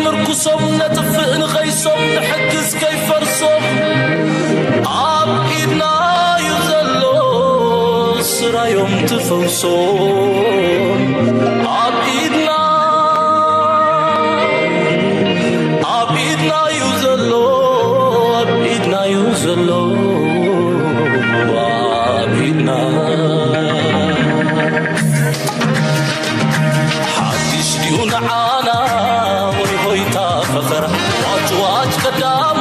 ምርኩሶም ነጥፍእ ንኸይሶም ንሕግዝ ከይፈርሶም ኣብ ኢድና እዩ ዘሎ ስራዮም ትፈውሶም ኣብ ኢድና ኣብ ኢድና እዩ ዘሎ ኣብ ኢድና እዩ ዘሎ ኣብ ኢድና ሓድሽ ድዩ ንዓና ወይ ሆይታ ፈኸራ ዋጭ ዋጭ ቀዳሞ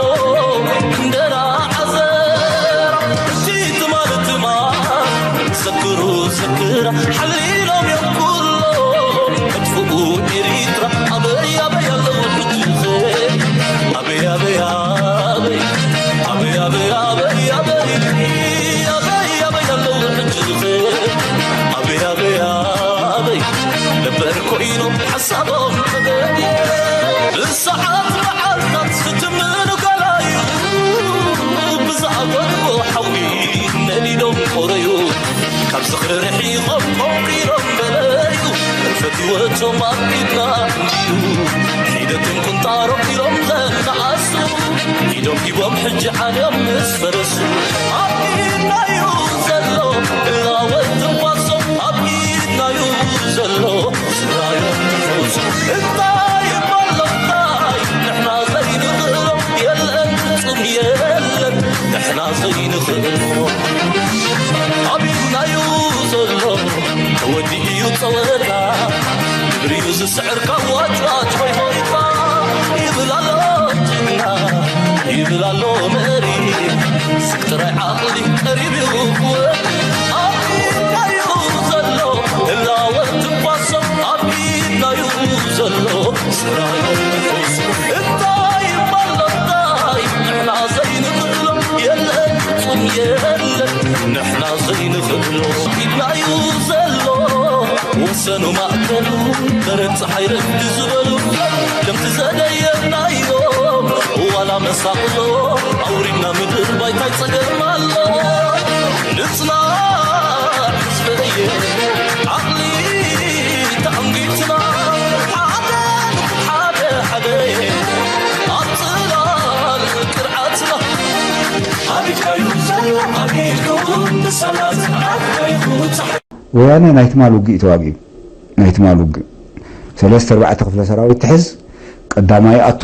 እንደራ ዓዘራ እቲ ትማል ትማል ዘክሩ ዘክራ ሓሊሎም እዮም ኩሎ መጥፍኡ ኤሪትራ ኣበይ ኣበይ ኣለዉ ሕጂ ኣበይ ኣበይ ኣበይ ኣበይ ኣበይ ኣበይ ኣበይ ኣበይ ኣበይ ኣበይ ኣለዉ ሕጂ ኣበይ ኣበይ ኣበይ ነበር ኮይኑ ሓሳቦም ተገድየ ብሰዓት መዓልታት ዝትምኑ ገላዩ ብዝኣገድዎ ሓዊ ነዲዶም ቆረዩ ካብ ዝኽሪ ርሒቖም ቆንቂሎም በለዩ ፈትወቶም ኣብ ኢድና እንድዩ ሒደትን ቁንጣሮም ኢሎም ዘነኣሱ ኢዶም ሂቦም ሕጂ ዓንዮም ምስ ፈረሱ ኣብ ኢድናዩ ዘሎ እላወት ትንፋሶም ኣብ ኢድናዩ ዘሎ ስራዮም ትፈውሱ እንታይ እሞ ኣሎ እንታይ ንሕና ዘይንኽእሎ የለን ፍጹም የለን ንሕና ዘይንኽእሎ ኣብ ኢድናዩ ዘሎ ተወዲኡ እዩ ጸወታ ግብሪዩ ዝስዕር ካብ ዋጭዋጭ ወይ ሆይታ ይብል ኣሎ ጅግና ይብል ኣሎ መሪ ስግ ጥራይ ዓቕሊ ቀሪብ እዩ ክወዲ ኣብ ኢድናዩ ዘሎ ህላወ ትንፋሶም ኣብ ኢድናዩ ዘሎ ስራዮም ትፈውሱ እንታይ እሞ ኣሎ እንታይ ንሕና ዘይንኽእሎ የለን ፍጹም የለን ንሕና ዘይንኽእሎ ኢድናዩ ዘሎ ወሰኑ ማእከሉ በረድ ፀሓይ ረፍዲ ዝበሉ ከምቲ ዘደየብናዮ ዋላ መሳቕሎ ኣውሪድና ምድር ባይታይ ፀገም ኣሎ ንፅናዕ ህዝበየ ዓቕሊ ተኣንጊትና ሓደ ሓደ ሓደ ኣብ ፅላል ቅርዓትና ኣቢድካዩ ዘሎ ኣቢድኩም ብሰላት ኣቢድካዩ ወያነ ናይ ትማል ውግእ እዩ ተዋጊኡ። ናይ ትማል ውግእ ሰለስተ ኣርባዕተ ክፍለ ሰራዊት ትሕዝ፣ ቀዳማይ ይኣቱ፣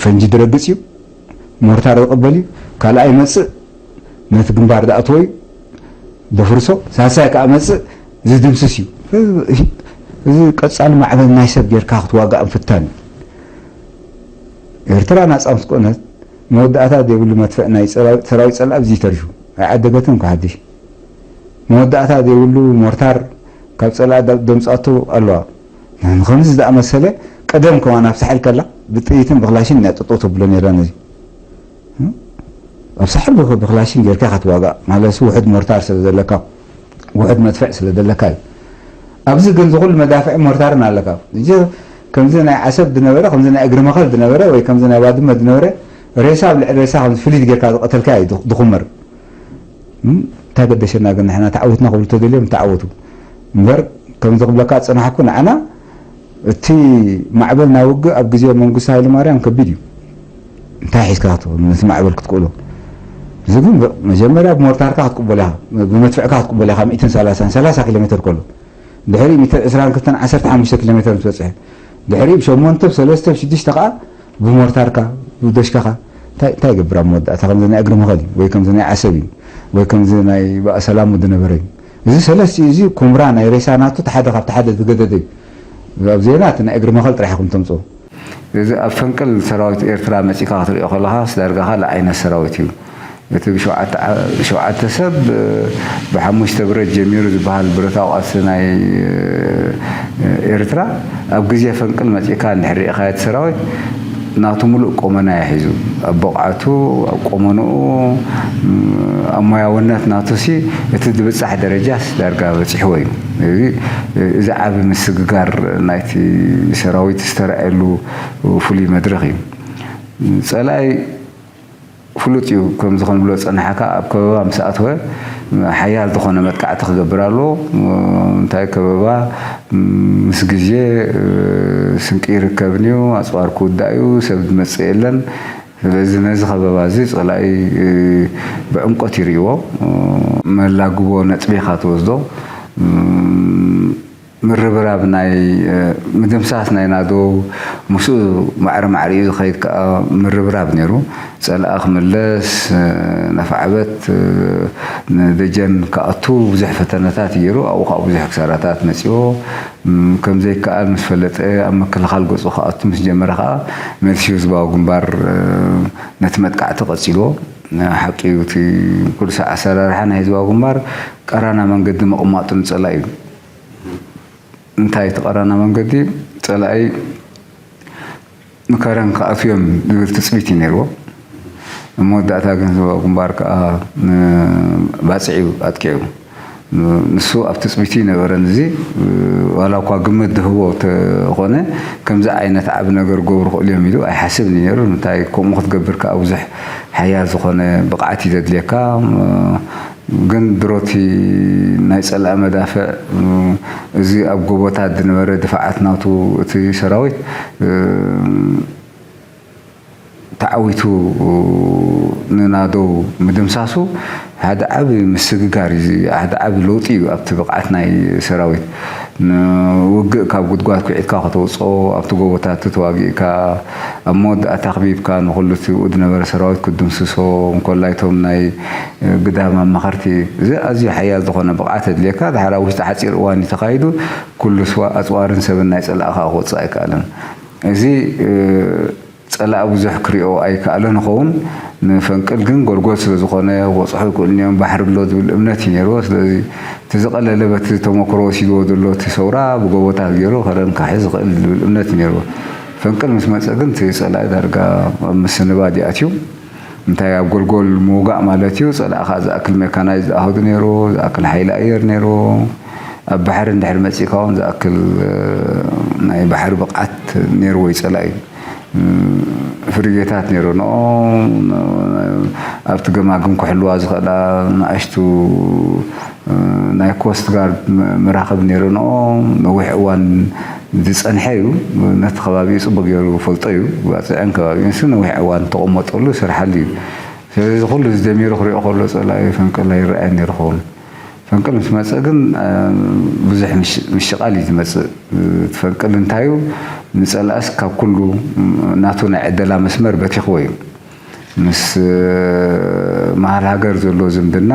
ፈንጂ ድረግጽ እዩ፣ ሞርታር ይቕበል እዩ፣ ካልኣይ ይመጽእ ነቲ ግንባር ዝኣተወ እዩ ደፍርሶ፣ ሳልሳይ ከኣ መጽእ ዝድምስስ እዩ። እዚ ቀጻሊ ማዕበል ናይ ሰብ ጌርካ ክትዋጋእ ምፍታን እዩ። ኤርትራ ናጻ ምስ ኮነት መወዳእታ ዘይብሉ መድፍዕ ናይ ሰራዊት ጸላኢ ኣብዚ ተሪፉ ኣይዓደገትን እኳ ሓድሽ መወዳእታ ዘይብሉ ሞርታር ካብ ጸላኢ ደምጻቶ ኣለዋ። ንኸምዚ ዝኣመሰለ ቀደም ከማን ኣብ ሳሕል ከላ ብጥይትን ብክላሽን እያ ጠጠው ተብሎ ነይራ ነዚ። ኣብ ሳሕል ብክላሽን ጌርካ ኢኻ ትዋጋእ ማለት ውሑድ ሞርታር ስለ ዘለካ ውሑድ መድፍዕ ስለ ዘለካ እዩ። ኣብዚ ግን ዝኹሉ መዳፍዕ ሞርታርን ኣለካ። እጂ ከምዚ ናይ ዓሰብ ዝነበረ ከምዚ ናይ እግሪ መኸል ዝነበረ ወይ ከምዚ ናይ ባድመ ዝነበረ ሬሳ ኣብ ልዕሊ ሬሳ ከምዚ ፍሊት ጌርካ ዝቐተልካ እዩ ዝኹመር። እንታይ ገደሸና ግን ንሕና ተዓዊትና ክብሉ ተደልዮም ተዓወቱ እምበር ከምዚ ክብለካ ዝፀናሕኩ ንዓና እቲ ማዕበል ናይ ውግእ ኣብ ግዜ መንግስቱ ሃይለማርያም ከቢድ እዩ። እንታይ ሒዝካ ክትብል ነቲ ማዕበል ክትክእሎ? እዚ ግን መጀመርያ ብሞርታርካ ክትቅበሎ ኢኻ፣ ብመድፍዕካ ክትቅበሎ ኢኻ ሚእትን ሰላሳን ሰላሳ ኪሎ ሜትር ከሎ ድሕሪ ሚእትን ዕስራን ክልተን ዓሰርተ ሓሙሽተ ኪሎ ሜትር ምስ በፅሐ ድሕሪ ብ ሸሞንተ ብ ሰለስተ ብ ሽዱሽተ ከዓ ብሞርታርካ ብደሽካኻ እንታይ እንታይ ይገብር ኣብ መወዳእታ ከምዚ ናይ እግሪ መኸል እዩ ወይ ከምዚ ናይ ዓሰብ እዩ ወይ ከምዚ ናይ ባእ ሰላሙ ዝነበረ እዩ እዚ ሰለስቲኡ እዚ ኩምራ ናይ ሬሳ ናቱ ተሓደ ካብ ተሓደ ዝገደደ እዩ ኣብ ዜና እቲ ናይ እግሪ መኸል ጥራሕ ኢኹም ተምፅኦ እዚ ኣብ ፈንቅል ሰራዊት ኤርትራ መፂእካ ክትሪኦ ከለኻስ ዳርጋ ካልእ ዓይነት ሰራዊት እዩ። እቲ ብሸውዓተ ሰብ ብሓሙሽተ ብረት ጀሚሩ ዝበሃል ብረታዊ ቃልሲ ናይ ኤርትራ ኣብ ግዜ ፈንቅል መፂእካ እንድሕር ርኢኻዮ እቲ ሰራዊት ናቱ ሙሉእ ቆመና እዩ ሒዙ። ኣብ ብቕዓቱ፣ ኣብ ቆመንኡ፣ ኣብ ሞያውነት ናቱሲ እቲ ዝብፃሕ ደረጃስ ዳርጋ በፂሕዎ እዩ። እዚ ዓቢ ምስግጋር ናይቲ ሰራዊት ዝተረኣየሉ ፍሉይ መድረኽ እዩ። ጸላኢ ፍሉጥ እዩ። ከምዚ ክንብሎ ዝጸናሕካ ኣብ ከበባ ምስ ኣተወ ሓያል ዝኾነ መጥቃዕቲ ክገብር ኣለዎ። እንታይ ከበባ ምስ ግዜ ስንቂ ይርከብን እዩ፣ ኣፅዋር ክውዳእ እዩ፣ ሰብ ዝመፅእ የለን። ስለዚ ነዚ ከበባ እዚ ፀላኢ ብዕምቆት ይርእይዎ። መላግቦ ነጥቢ ኢኻ ትወስዶ። ምርብራብ ናይ ምድምሳስ ናይ ናደው ምስኡ ማዕረ ማዕሪኡ ዝኸይድ ከዓ ምርብራብ ነይሩ። ፀላኢ ክምለስ ነፋዕበት ንደጀን ክኣቱ ብዙሕ ፈተነታት ገይሩ። ኣብኡ ከዓ ብዙሕ ክሳራታት መፅዎ። ከምዘይከኣል ምስ ፈለጠ ኣብ ምክልኻል ገፁ ክኣቱ ምስ ጀመረ ከዓ መልሲ ህዝባዊ ግንባር ነቲ መጥቃዕቲ ቀፂልዎ። ሓቂ እዩ፣ እቲ ኩሉ ኣሰራርሓ ናይ ህዝባዊ ግንባር ቀራና መንገዲ ምቕማጡ ንፀላኢ እዩ። እንታይ ተቐራና መንገዲ ፀላኢ ንከረን ክኣትዮም ዝብል ትፅቢት እዩ ነይርዎ። ኣብ መወዳእታ ግን ህዝባዊ ግንባር ከዓ ባፅዕ እዩ ኣጥቂዑ። ንሱ ኣብ ትፅቢት ይነበረን። እዚ ዋላ እኳ ግምት ድህቦ ተኾነ ከምዚ ዓይነት ዓብ ነገር ገብሩ ክእሉ እዮም ኢሉ ኣይሓስብን እዩ ነይሩ። እንታይ ከምኡ ክትገብር ከዓ ብዙሕ ሓያል ዝኾነ ብቕዓት እዩ ዘድልየካ። ግን ድሮቲ ናይ ፀላኢ መዳፍዕ፣ እዚ ኣብ ጎቦታት ዝነበረ ድፋዓት ናቱ እቲ ሰራዊት ተዓዊቱ ንናደው ምድምሳሱ ሓደ ዓቢ ምስግጋር እዩ። ሓደ ዓቢ ለውጢ እዩ ኣብቲ ብቕዓት ናይ ሰራዊት። ንውግእ ካብ ጉድጓድ ኩዒትካ ከተውፅኦ፣ ኣብቲ ጎቦታት ተዋጊእካ ኣብ መወዳእታ ኣኽቢብካ ንኹሉ እቲ ዝነበረ ሰራዊት ክትድምስሶ እንኮላይ እቶም ናይ ግዳም ኣማኸርቲ፣ እዚ ኣዝዩ ሓያል ዝኾነ ብቕዓት ኣድልየካ። ድሓር ኣብ ውሽጢ ሓፂር እዋን እዩ ተኻይዱ። ኩሉ ኣፅዋርን ሰብን ናይ ፀላእኻ ክወፅእ ኣይከኣለን። እዚ ፀላኢ ብዙሕ ክሪኦ ኣይከኣለን ይኸውን። ንፈንቅል ግን ጎልጎል ስለ ዝኾነ ክበፅሑ ይክእሉ እዮም ባሕሪ ኣሎ ዝብል እምነት እዩ ነይርዎ። ስለዚ እቲ ዝቐለለ በቲ ተመክሮ ወሲድዎ ዘሎ እቲ ሰውራ ብጎቦታት ገይሩ ከረን ክሕዝ ይኽእል ዝብል እምነት እዩ ነይርዎ። ፈንቅል ምስ መፀ ግን እቲ ፀላኢ ዳርጋ ኣብ ምስንባድ ይኣትዩ። እንታይ ኣብ ጎልጎል ምውጋእ ማለት እዩ። ፀላኢ ከዓ ዝኣክል ሜካናይዝ ዝኣህዱ ነይርዎ፣ ዝኣክል ሓይሊ ኣየር ነይርዎ። ኣብ ባሕሪ እንድሕር መፂእካ እውን ዝኣክል ናይ ባሕሪ ብቕዓት ነይርዎ እዩ ፀላኢ። ፍሪጌታት ነይረንኦ፣ ኣብቲ ገማግም ክሕልዋ ዝኽእላ ንኣሽቱ ናይ ኮስት ጋርድ መራኽብ ነይረንኦ። ነዊሕ እዋን ዝፀንሐ እዩ። ነቲ ከባቢኡ ፅቡቅ ገይሩ ፈልጦ እዩ። ባፅዕን ከባቢኡን ስ ነዊሕ እዋን ተቐመጠሉ ይሰርሓሉ እዩ። ስለዚ ኩሉ ዝደሚሩ ክሪኦ ከሎ ፀላኢ ፈንቅል ኣይረኣየን ነይሩ ኸውን። ፈንቅል ምስ መፀ ግን ብዙሕ ምሽቃል እዩ ዝመፅእ። እቲ ፈንቅል እንታይ እዩ? ንፀላእስ ካብ ኩሉ ናቱ ናይ ዕደላ መስመር በቲኽዎ እዩ። ምስ መሃል ሃገር ዘሎ ዝምድና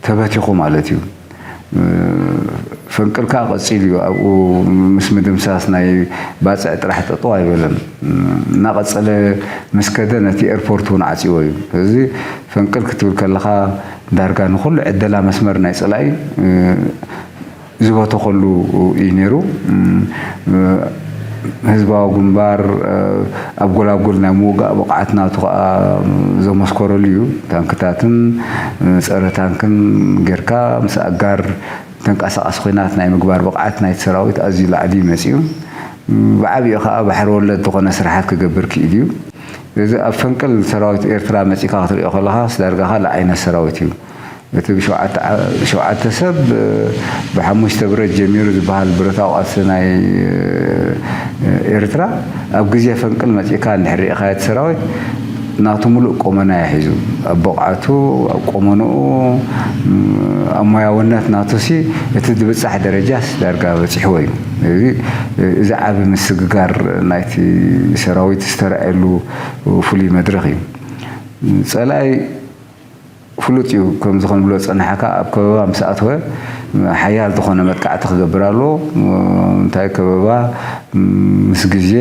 ተበቲኹ ማለት እዩ። ፈንቅል ከዓ ቀፂሉ እዩ። ኣብኡ ምስ ምድምሳስ ናይ ባፅዕ ጥራሕ ጠጠው ኣይበለን። እናቐፀለ ምስ ከደ ነቲ ኤርፖርት እውን ዓፂዎ እዩ። እዚ ፈንቅል ክትብል ከለኻ ዳርጋ ንኹሉ ዕደላ መስመር ናይ ፀላኢ ዝበተኸሉ እዩ ነይሩ። ህዝባዊ ግንባር ኣብ ጎላጉል ናይ ምውጋእ ብቕዓት ናቱ ከዓ ዘመስከረሉ እዩ። ታንክታትን ፀረ ታንክን ጌርካ ምስ ኣጋር ተንቀሳቓሲ ኹናት ናይ ምግባር ብቕዓት ናይቲ ሰራዊት ኣዝዩ ላዕሊ እዩ መፂኡ። ብዓብኡ ከዓ ባሕሪ ወለድ ዝኾነ ስራሓት ክገብር ክኢሉ እዩ። እዚ ኣብ ፈንቅል ሰራዊት ኤርትራ መፂእካ ክትሪኦ ከለኻ ዳርጋ ካልእ ዓይነት ሰራዊት እዩ። እቲ ብሸውዓተ ዓ- ብሸውዓተ ሰብ ብሓሙሽተ ብረት ጀሚሩ ዝበሃል ብረታዊ ቃልሲ ናይ ኤርትራ ኣብ ግዜ ፈንቅል መፂእካ እንድሕር ሪኢኻዮ እቲ ሰራዊት ናቱ ሙሉእ ቆመና እዩ ሒዙ። ኣብ ብቕዓቱ፣ ኣብ ቆመንኡ፣ ኣብ ሞያውነት ናቱሲ እቲ ዝብፃሕ ደረጃስ ዳርጋ በፂሕዎ እዩ። እዚ እዚ ዓቢ ምስግጋር ናይቲ ሰራዊት ዝተረኣየሉ ፍሉይ መድረኽ እዩ። ጸላኢ ፍሉጥ እዩ፣ ከምዚ ክንብሎ ዝጸናሕካ ኣብ ከበባ ምስ ኣተወ ሓያል ዝኾነ መጥቃዕቲ ክገብር ኣለዎ። እንታይ ከበባ ምስ ግዜ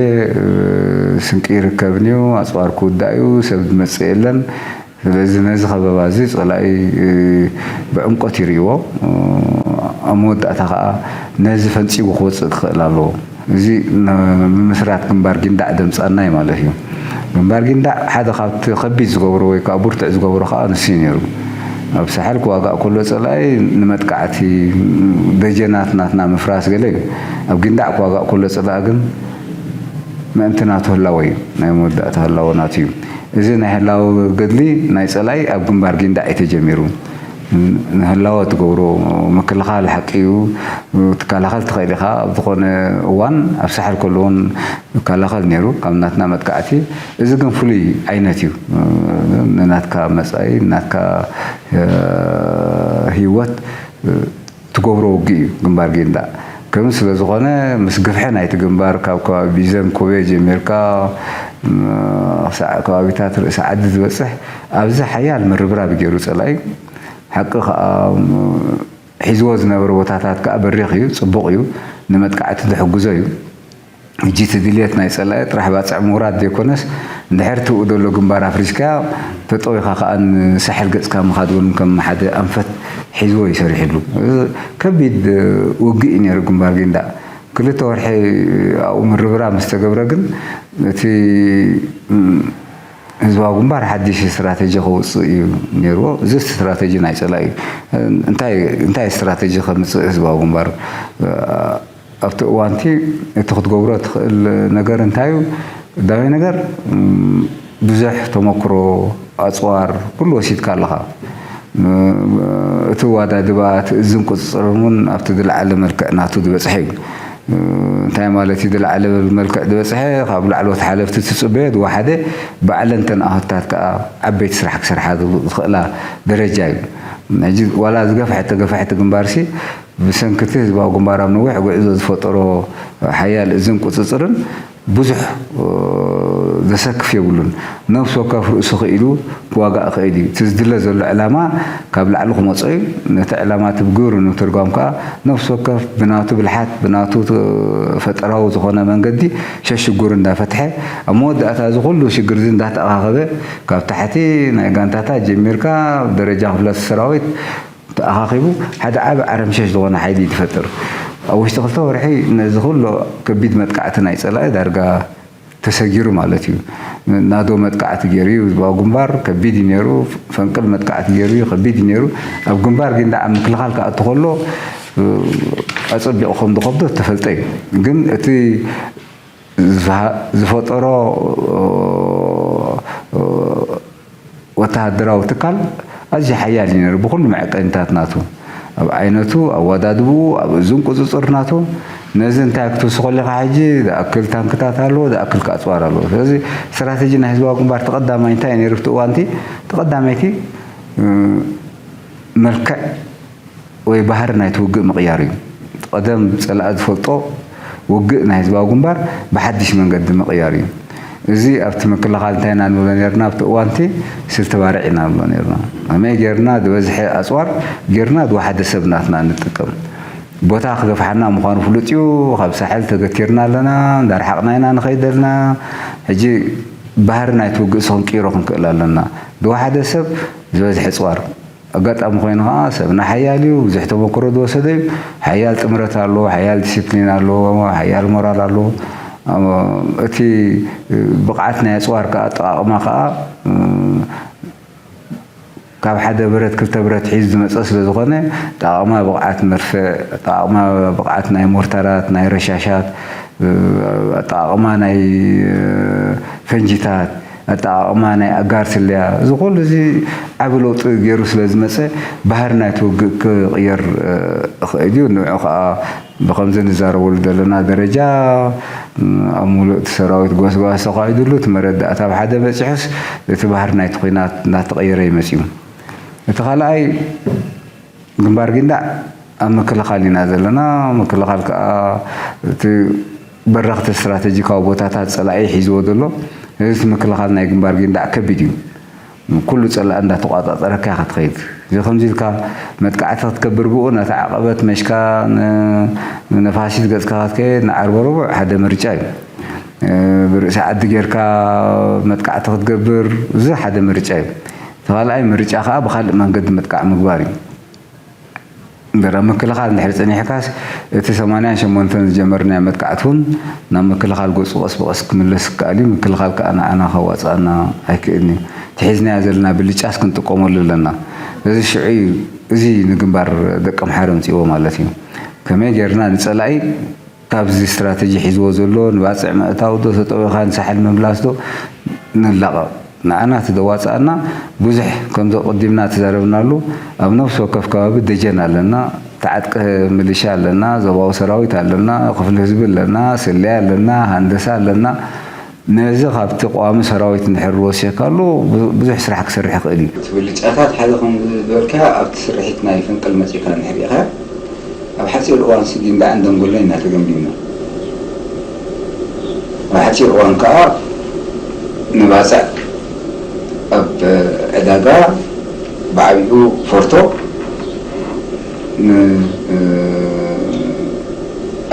ስንቂ ይርከብን እዩ፣ ኣጽዋር ክውዳእ እዩ፣ ሰብ ዝመጽእ የለን። ስለዚ ነዚ ከበባ እዚ ጸላኢ ብዕምቆት ይርእይዎ። ኣብ መወዳእታ ከኣ ነዚ ፈንጺጉ ክወጽእ ክኽእል ኣለዎ። እዚ ንምምስራት ግንባር ጊንዳዕ ደምጻና እዩ ማለት እዩ። ግንባር ጊንዳዕ ሓደ ካብቲ ከቢድ ዝገብሮ ወይ ከዓ ብርቱዕ ዝገብሮ ከዓ ንሱ እዩ ነይሩ። ኣብ ሳሕል ክዋጋእ ከሎ ጸላኢ ንመጥቃዕቲ ደጀናት ናትና ምፍራስ ገለ እዩ። ኣብ ጊንዳዕ ክዋጋእ ከሎ ጸላኢ ግን ምእንቲ ናቱ ህላወ እዩ፣ ናይ መወዳእታ ህላወ ናቱ እዩ። እዚ ናይ ህላወ ገድሊ ናይ ጸላኢ ኣብ ግንባር ጊንዳዕ እዩ ተጀሚሩ። ንህላወ ትገብሮ ምክልኻል ሓቂ እዩ። ትከላኸል ትኽእል ኢኻ። ኣብ ዝኾነ እዋን ኣብ ሳሕል ከሎ እውን ይከላኸል ነይሩ ካብ ናትና መጥቃዕቲ። እዚ ግን ፍሉይ ዓይነት እዩ። ንናትካ መጻኢ፣ ንናትካ፣ እ፣ ህይወት፣ እ፣ ትገብሮ ውግእ እዩ ግንባር ጊንዳዕ። ከም ስለ ዝኾነ ምስ ግፍሒ ናይቲ ግንባር ካብ ከባቢ ቢዘን ኮቤ ጀሚርካ፣ ም፣ ክሳዕ ከባቢታት ርእሲ ዓዲ ዝበጽሕ ኣብዚ ሓያል ምርብራብ ገይሩ ጸላኢ። ሓቂ ከኣ፣ ም፣ ሒዝዎ ዝነበረ ቦታታት ከኣ በሪኽ እዩ፣ ጽቡቕ እዩ፣ ንመጥቃዕቲ ዝሕግዞ እዩ። ሕጂ እቲ ድልየት ናይ ጸላኢ ጥራሕ ባጽዕ ምውራድ ዘይኮነስ፣ እንድሕር እቲ ብኡ ዘሎ ግንባር ኣፍሪስካዮ፣ ተጠዊኻ ከኣ ንሳሕል ገጽካ ምኻድ እውን ከም ሓደ ኣንፈት ሒዝዎ እዩ ሰሪሕሉ። እዚ ከቢድ ውግእ እዩ ነይሩ ግንባር ጊንዳዕ። ክልተ ወርሒ ኣብኡ ምርብራብ ምስ ተገብረ ግን፣ እቲ፣ ም፣ ህዝባዊ ግንባር ሓድሽ ስትራተጂ ከውጽእ እዩ ነይርዎ። እዚ ስትራተጂ ናይ ጸላኢ እዩ። እንታይ፣ እንታይ ስትራተጂ ከምጽእ ህዝባዊ ግንባር ኣብቲ እዋንቲ እቲ ክትገብሮ ትኽእል ነገር እንታይ እዩ? ቀዳማይ ነገር፣ ም፣ ብዙሕ ተመክሮ፣ ኣጽዋር፣ ኩሉ ወሲድካ ኣለኻ። ም፣ እቲ ኣወዳድባ፣ እቲ እዝን ቁጽጽርን እውን ኣብቲ ዝለዓለ መልክዕ ናቱ ዝበጽሐ እዩ። ም፣ እንታይ ማለት እዩ? ዝለዓለ መልክዕ ዝበጽሐ፣ ካብ ላዕለዎት ሓለፍቲ ትጽበዮ ዝወሓደ፣ ባዕለን እተን ኣሁታት ከኣ ዓበይቲ ስራሕ ክሰርሓ ዝኽእላ ደረጃ እዩ። ሕጂ ዋላ ዝገፍሐ ተገፍሐ እቲ ግንባርሲ፣ ብሰንኪ እቲ ህዝባዊ ግንባር ኣብ ነዊሕ ጉዕዞ ዝፈጠሮ ሓያል እዝን ቁጽጽርን ብዙሕ፣ እ፣ ዘሰክፍ የብሉን። ነፍሲ ወከፍ ርእሱ ክኢሉ ክዋጋእ ይኽእል እዩ። እቲ ዝድለ ዘሎ ዕላማ ካብ ላዕሊ ክመጾ እዩ። ነቲ ዕላማ እቲ ብግብሪ ንምትርጓም ከኣ ነፍሲ ወከፍ ብናቱ ብልሓት፣ ብናቱ ት-፣ ፈጠራዊ ዝኾነ መንገዲ ሸሽጉር እንዳፈትሐ፣ ኣብ መወዳእታ እዚ ኩሉ ሽግር እዚ እንዳተኣኻኸበ፣ ካብ ታሕቲ ናይ ጋንታታት ጀሚርካ፣ ደረጃ ክፍለ ሰራዊት፣ ተኣኻኺቡ ሓደ ዓቢ ዓረምሸሽ ዝኾነ ሓይሊ እዩ ዝፈጥር። ኣብ ውሽጢ ክልተ ወርሒ ነዚ ኩሉ ከቢድ መጥቃዕቲ ናይ ጸላኢ ዳርጋ ተሰጊሩ ማለት እዩ። ናዶ መጥቃዕቲ ገይሩ እዩ፣ ህዝባዊ ግንባር ከቢድ እዩ ነይሩ፣ ፈንቅል መጥቃዕቲ ገይሩ እዩ፣ ከቢድ እዩ ነይሩ። ኣብ ግንባር ጊንዳዕ ኣብ ምክልኻል ክኣቱ ከሎ፣ እ፣ ኣጸቢቑ ከም ዝኸብዶ ዝተፈልጠ እዩ። ግን እቲ ዝሃ-፣ ዝፈጠሮ፣ እ፣ ወተሃደራዊ ትካል ኣዝዩ ሓያል እዩ ነይሩ፣ ብኹሉ መዐቀኒታት ናቱ፣ ኣብ ዓይነቱ፣ ኣወዳድብኡ፣ ኣብ እዝን ቁጽጽር ናቱ። ነዚ እንታይ ክትውስኾ ኣለኻ ሕጂ? ዝኣክል ታንክታት ኣለዎ፣ ዝኣክል ከኣ ኣጽዋር ኣለዎ። ስለዚ ስትራተጂ ናይ ህዝባዊ ግንባር ተቐዳማይ እንታይ እዩ ነይሩ ኣብቲ እዋንቲ? ተቐዳመይቲ፣ እ፣ መልክዕ ወይ ባህሪ ናይቲ ውግእ ምቕያር እዩ። ቀደም ጸላኢ ዝፈልጦ ውግእ ናይ ህዝባዊ ግንባር ብሓድሽ መንገዲ ምቕያር እዩ። እዚ ኣብቲ ምክልኻል እንታይ ኢና ንብሎ ነርና? ኣብቲ እዋንቲ ስልቲ ባርዕ ኢና ንብሎ ነርና። ከመይ ጌርና ዝበዝሐ ኣጽዋር ጌርና ዝወሓደ ሰብ ናትና ንጥቀም? ቦታ ክገፍሓና ምዃኑ ፍሉጥ እዩ። ካብ ሳሕል ተገቲርና ኣለና፣ እንዳርሓቕና ኢና ንኸይድ ዘለና። ሕጂ ባህሪ ናይቲ ውግእ ሲ ክንቅይሮ ክንክእል ኣለና። ዝወሓደ ሰብ ዝበዝሐ ኣጽዋር። ኣጋጣሚ ኮይኑ ኸዓ ሰብና ሓያል እዩ፣ ብዙሕ ተመክሮ ዝወሰደ እዩ። ሓያል ጥምረት ኣለዎ፣ ሓያል ዲሲፕሊን ኣለዎ፣ ሓያል ሞራል ኣለዎ። እቲ ብቕዓት ናይ ኣጽዋር ከኣ ኣጠቓቕማ ከኣ፣ እ፣ ካብ ሓደ ብረት ክልተ ብረት ሒዙ ዝመጸ ስለ ዝኾነ፣ ኣጠቓቕማ ብቕዓት መድፍዕ፣ ኣጠቓቕማ ብቕዓት ናይ ሞርታራት፣ ናይ ረሻሻት፣ እ፣ ኣጠቓቕማ ናይ፣ እ፣ ፈንጂታት፣ ኣጠቓቕማ ናይ ኣጋር ስለያ፣ እዚ ኩሉ እዚ ዓቢ ለውጢ ገይሩ ስለ ዝመጸ፣ ባህሪ ናይቲ ውግእ ክቕየር፣ እ፣ ይኽእል እዩ። ንዕኡ ከኣ ብኸምዚ ንዛረበሉ ዘለና ደረጃ፣ እ፣ ኣብ ሙሉእ እቲ ሰራዊት ጎስጓስ ተኻይዱሉ፣ እቲ መረዳእታ ኣብ ሓደ በጺሑስ፣ እቲ ባህሪ ናይቲ ኲናት እናተቐየረ እዩ መጺኡ። እቲ ካልኣይ፣ ግንባር ጊንዳዕ ኣብ ምክልኻል ኢና ዘለና። ምክልኻል ከኣ እቲ በረኽቲ ስትራተጂካዊ ቦታታት ጸላኢ ሒዝዎ ዘሎ፣ እዚ ምክልኻል ናይ ግንባር ጊንዳዕ ከቢድ እዩ። ኩሉ ጸላኢ እንዳተቋጻጸረካ ኢኻ ትኸይድ። እዚ ከምዚ ኢልካ መጥቃዕቲ ክትገብር፣ ብኡ ነቲ ዓቐበት መሽካ ን-፣ ንነፋሲት ገጽካ ክትከይድ፣ ንዓርበ ረቡዕ ሓደ ምርጫ እዩ። እ፣ ብርእሲ ዓዲ ጌርካ መጥቃዕቲ ክትገብር፣ እዚ ሓደ ምርጫ እዩ። እቲ ካልኣይ ምርጫ ከኣ ብኻልእ መንገዲ ምጥቃዕ ምግባር እዩ። እምበር ኣብ ምክልኻል እንድሕር ጸኒሕካስ፣ እቲ ሰማንያን ሸሞንተን ዝጀመርናዮ መጥቃዕቲ እውን ናብ ምክልኻል ገጹ ቀስ ብቐስ ክምለስ ክከኣል እዩ። ምክልኻል ከኣ ንዓና ከዋጽኣና ኣይክእልን እዩ። እቲ ሒዝናዮ ዘለና ብልጫስ ክንጥቀመሉ ኣለና። ስለዚ ሽዑ እዩ፣ እዚ ንግንባር ደቀምሓረ ኣምጺእዎ ማለት እዩ። ከመይ ጌርና ንጸላኢ ካብዚ ስትራተጂ ሒዝዎ ዘሎ ንባጽዕ ምእታው ዶ፣ ተጠዊኻ ንሳሕል ምምላስ ዶ ንላቐቕ? ንዓና እቲ ዘዋፅኣና ብዙሕ፣ ከምዚ ቅዲምና ተዛረብናሉ፣ ኣብ ነፍሲ ወከፍ ከባቢ ደጀን ኣለና፣ ተዓጥቀ ሚሊሻ ኣለና፣ ዞባዊ ሰራዊት ኣለና፣ ክፍሊ ህዝቢ ኣለና፣ ስለያ ኣለና፣ ሃንደሳ ኣለና። ነዚ ካብቲ ቀዋሚ ሰራዊት እንድሕር ወሲኽካሉ ብዙ- ብዙሕ ስራሕ ክሰርሕ ይኽእል እዩ። እቲ ብልጫታት ሓደ ከም ዝበልካ ኣብቲ ስርሒት ናይ ፈንቅል መፂእካ እንድሕር ኢኻ ኣብ ሓፂር እዋን ስዲን ደኣን ደንጎሎን ኢና ተገምጊምና። ኣብ ሓፂር እዋን ከዓ ንባፅዕ ኣብ ዕዳጋ ብዓብኡ ፎርቶ ን-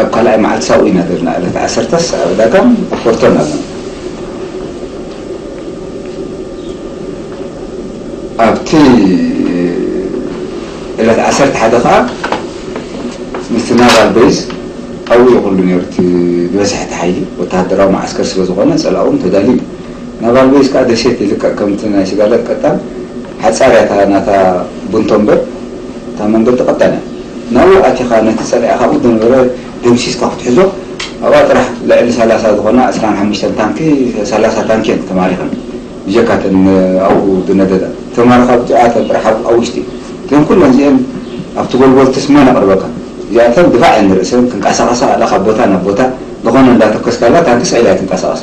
ኣብ ካልኣይ መዓልቲ ሳኡ ኢና ዘለና ዕለት ዓሰርተስ ኣብ ዕዳጋን ኣብ ፎርቶን ኣለና። ኣብቲ ዕለት ዓሰርተ ሓደ ከዓ ምስቲ ናቫል ቤዝ ኣብኡ እዩ ኩሉ ነይሩ እቲ ዝበዝሐ እቲ ሓይሊ ወተሃደራዊ መዓስከር ስለ ዝኾነ ፀላእውን ተዳልዩ እዩ። ናቫል ቤዝ ከዓ ደሴት ይልቀቅ ከምቲ ናይ ስጋለት ቀጣን ሓፃር እያ እታ ናታ ቡንቶ እምበር እታ መንገዲ ቀጣን እያ። ናብኡ ኣቲኻ ነቲ ፀላኢ ካብኡ ዝነበረ ደምሲስካ ክትሕዞ ኣብኣ ጥራሕ ልዕሊ ሰላሳ ዝኾና ዕስራን ሓሙሽተን ታንኪ ሰላሳ ታንኪ እየን ተማሪኸን። ብጀካተን ኣብኡ ዝነደዳ ተማረኻ ብዚኣተን ጥራሕ ኣብ ውሽጢ እተን ኩለን እዚአን ኣብቲ ጎልጎል ትስመን ኣቕርበካ እዚኣተን ድፋዕ እየን ንርእሰን ክንቀሳቐሳ ኣላ ካብ ቦታ ናብ ቦታ ዝኾነ እንዳተኮስካላ ታንኪ ስዒላ ትንቀሳቐስ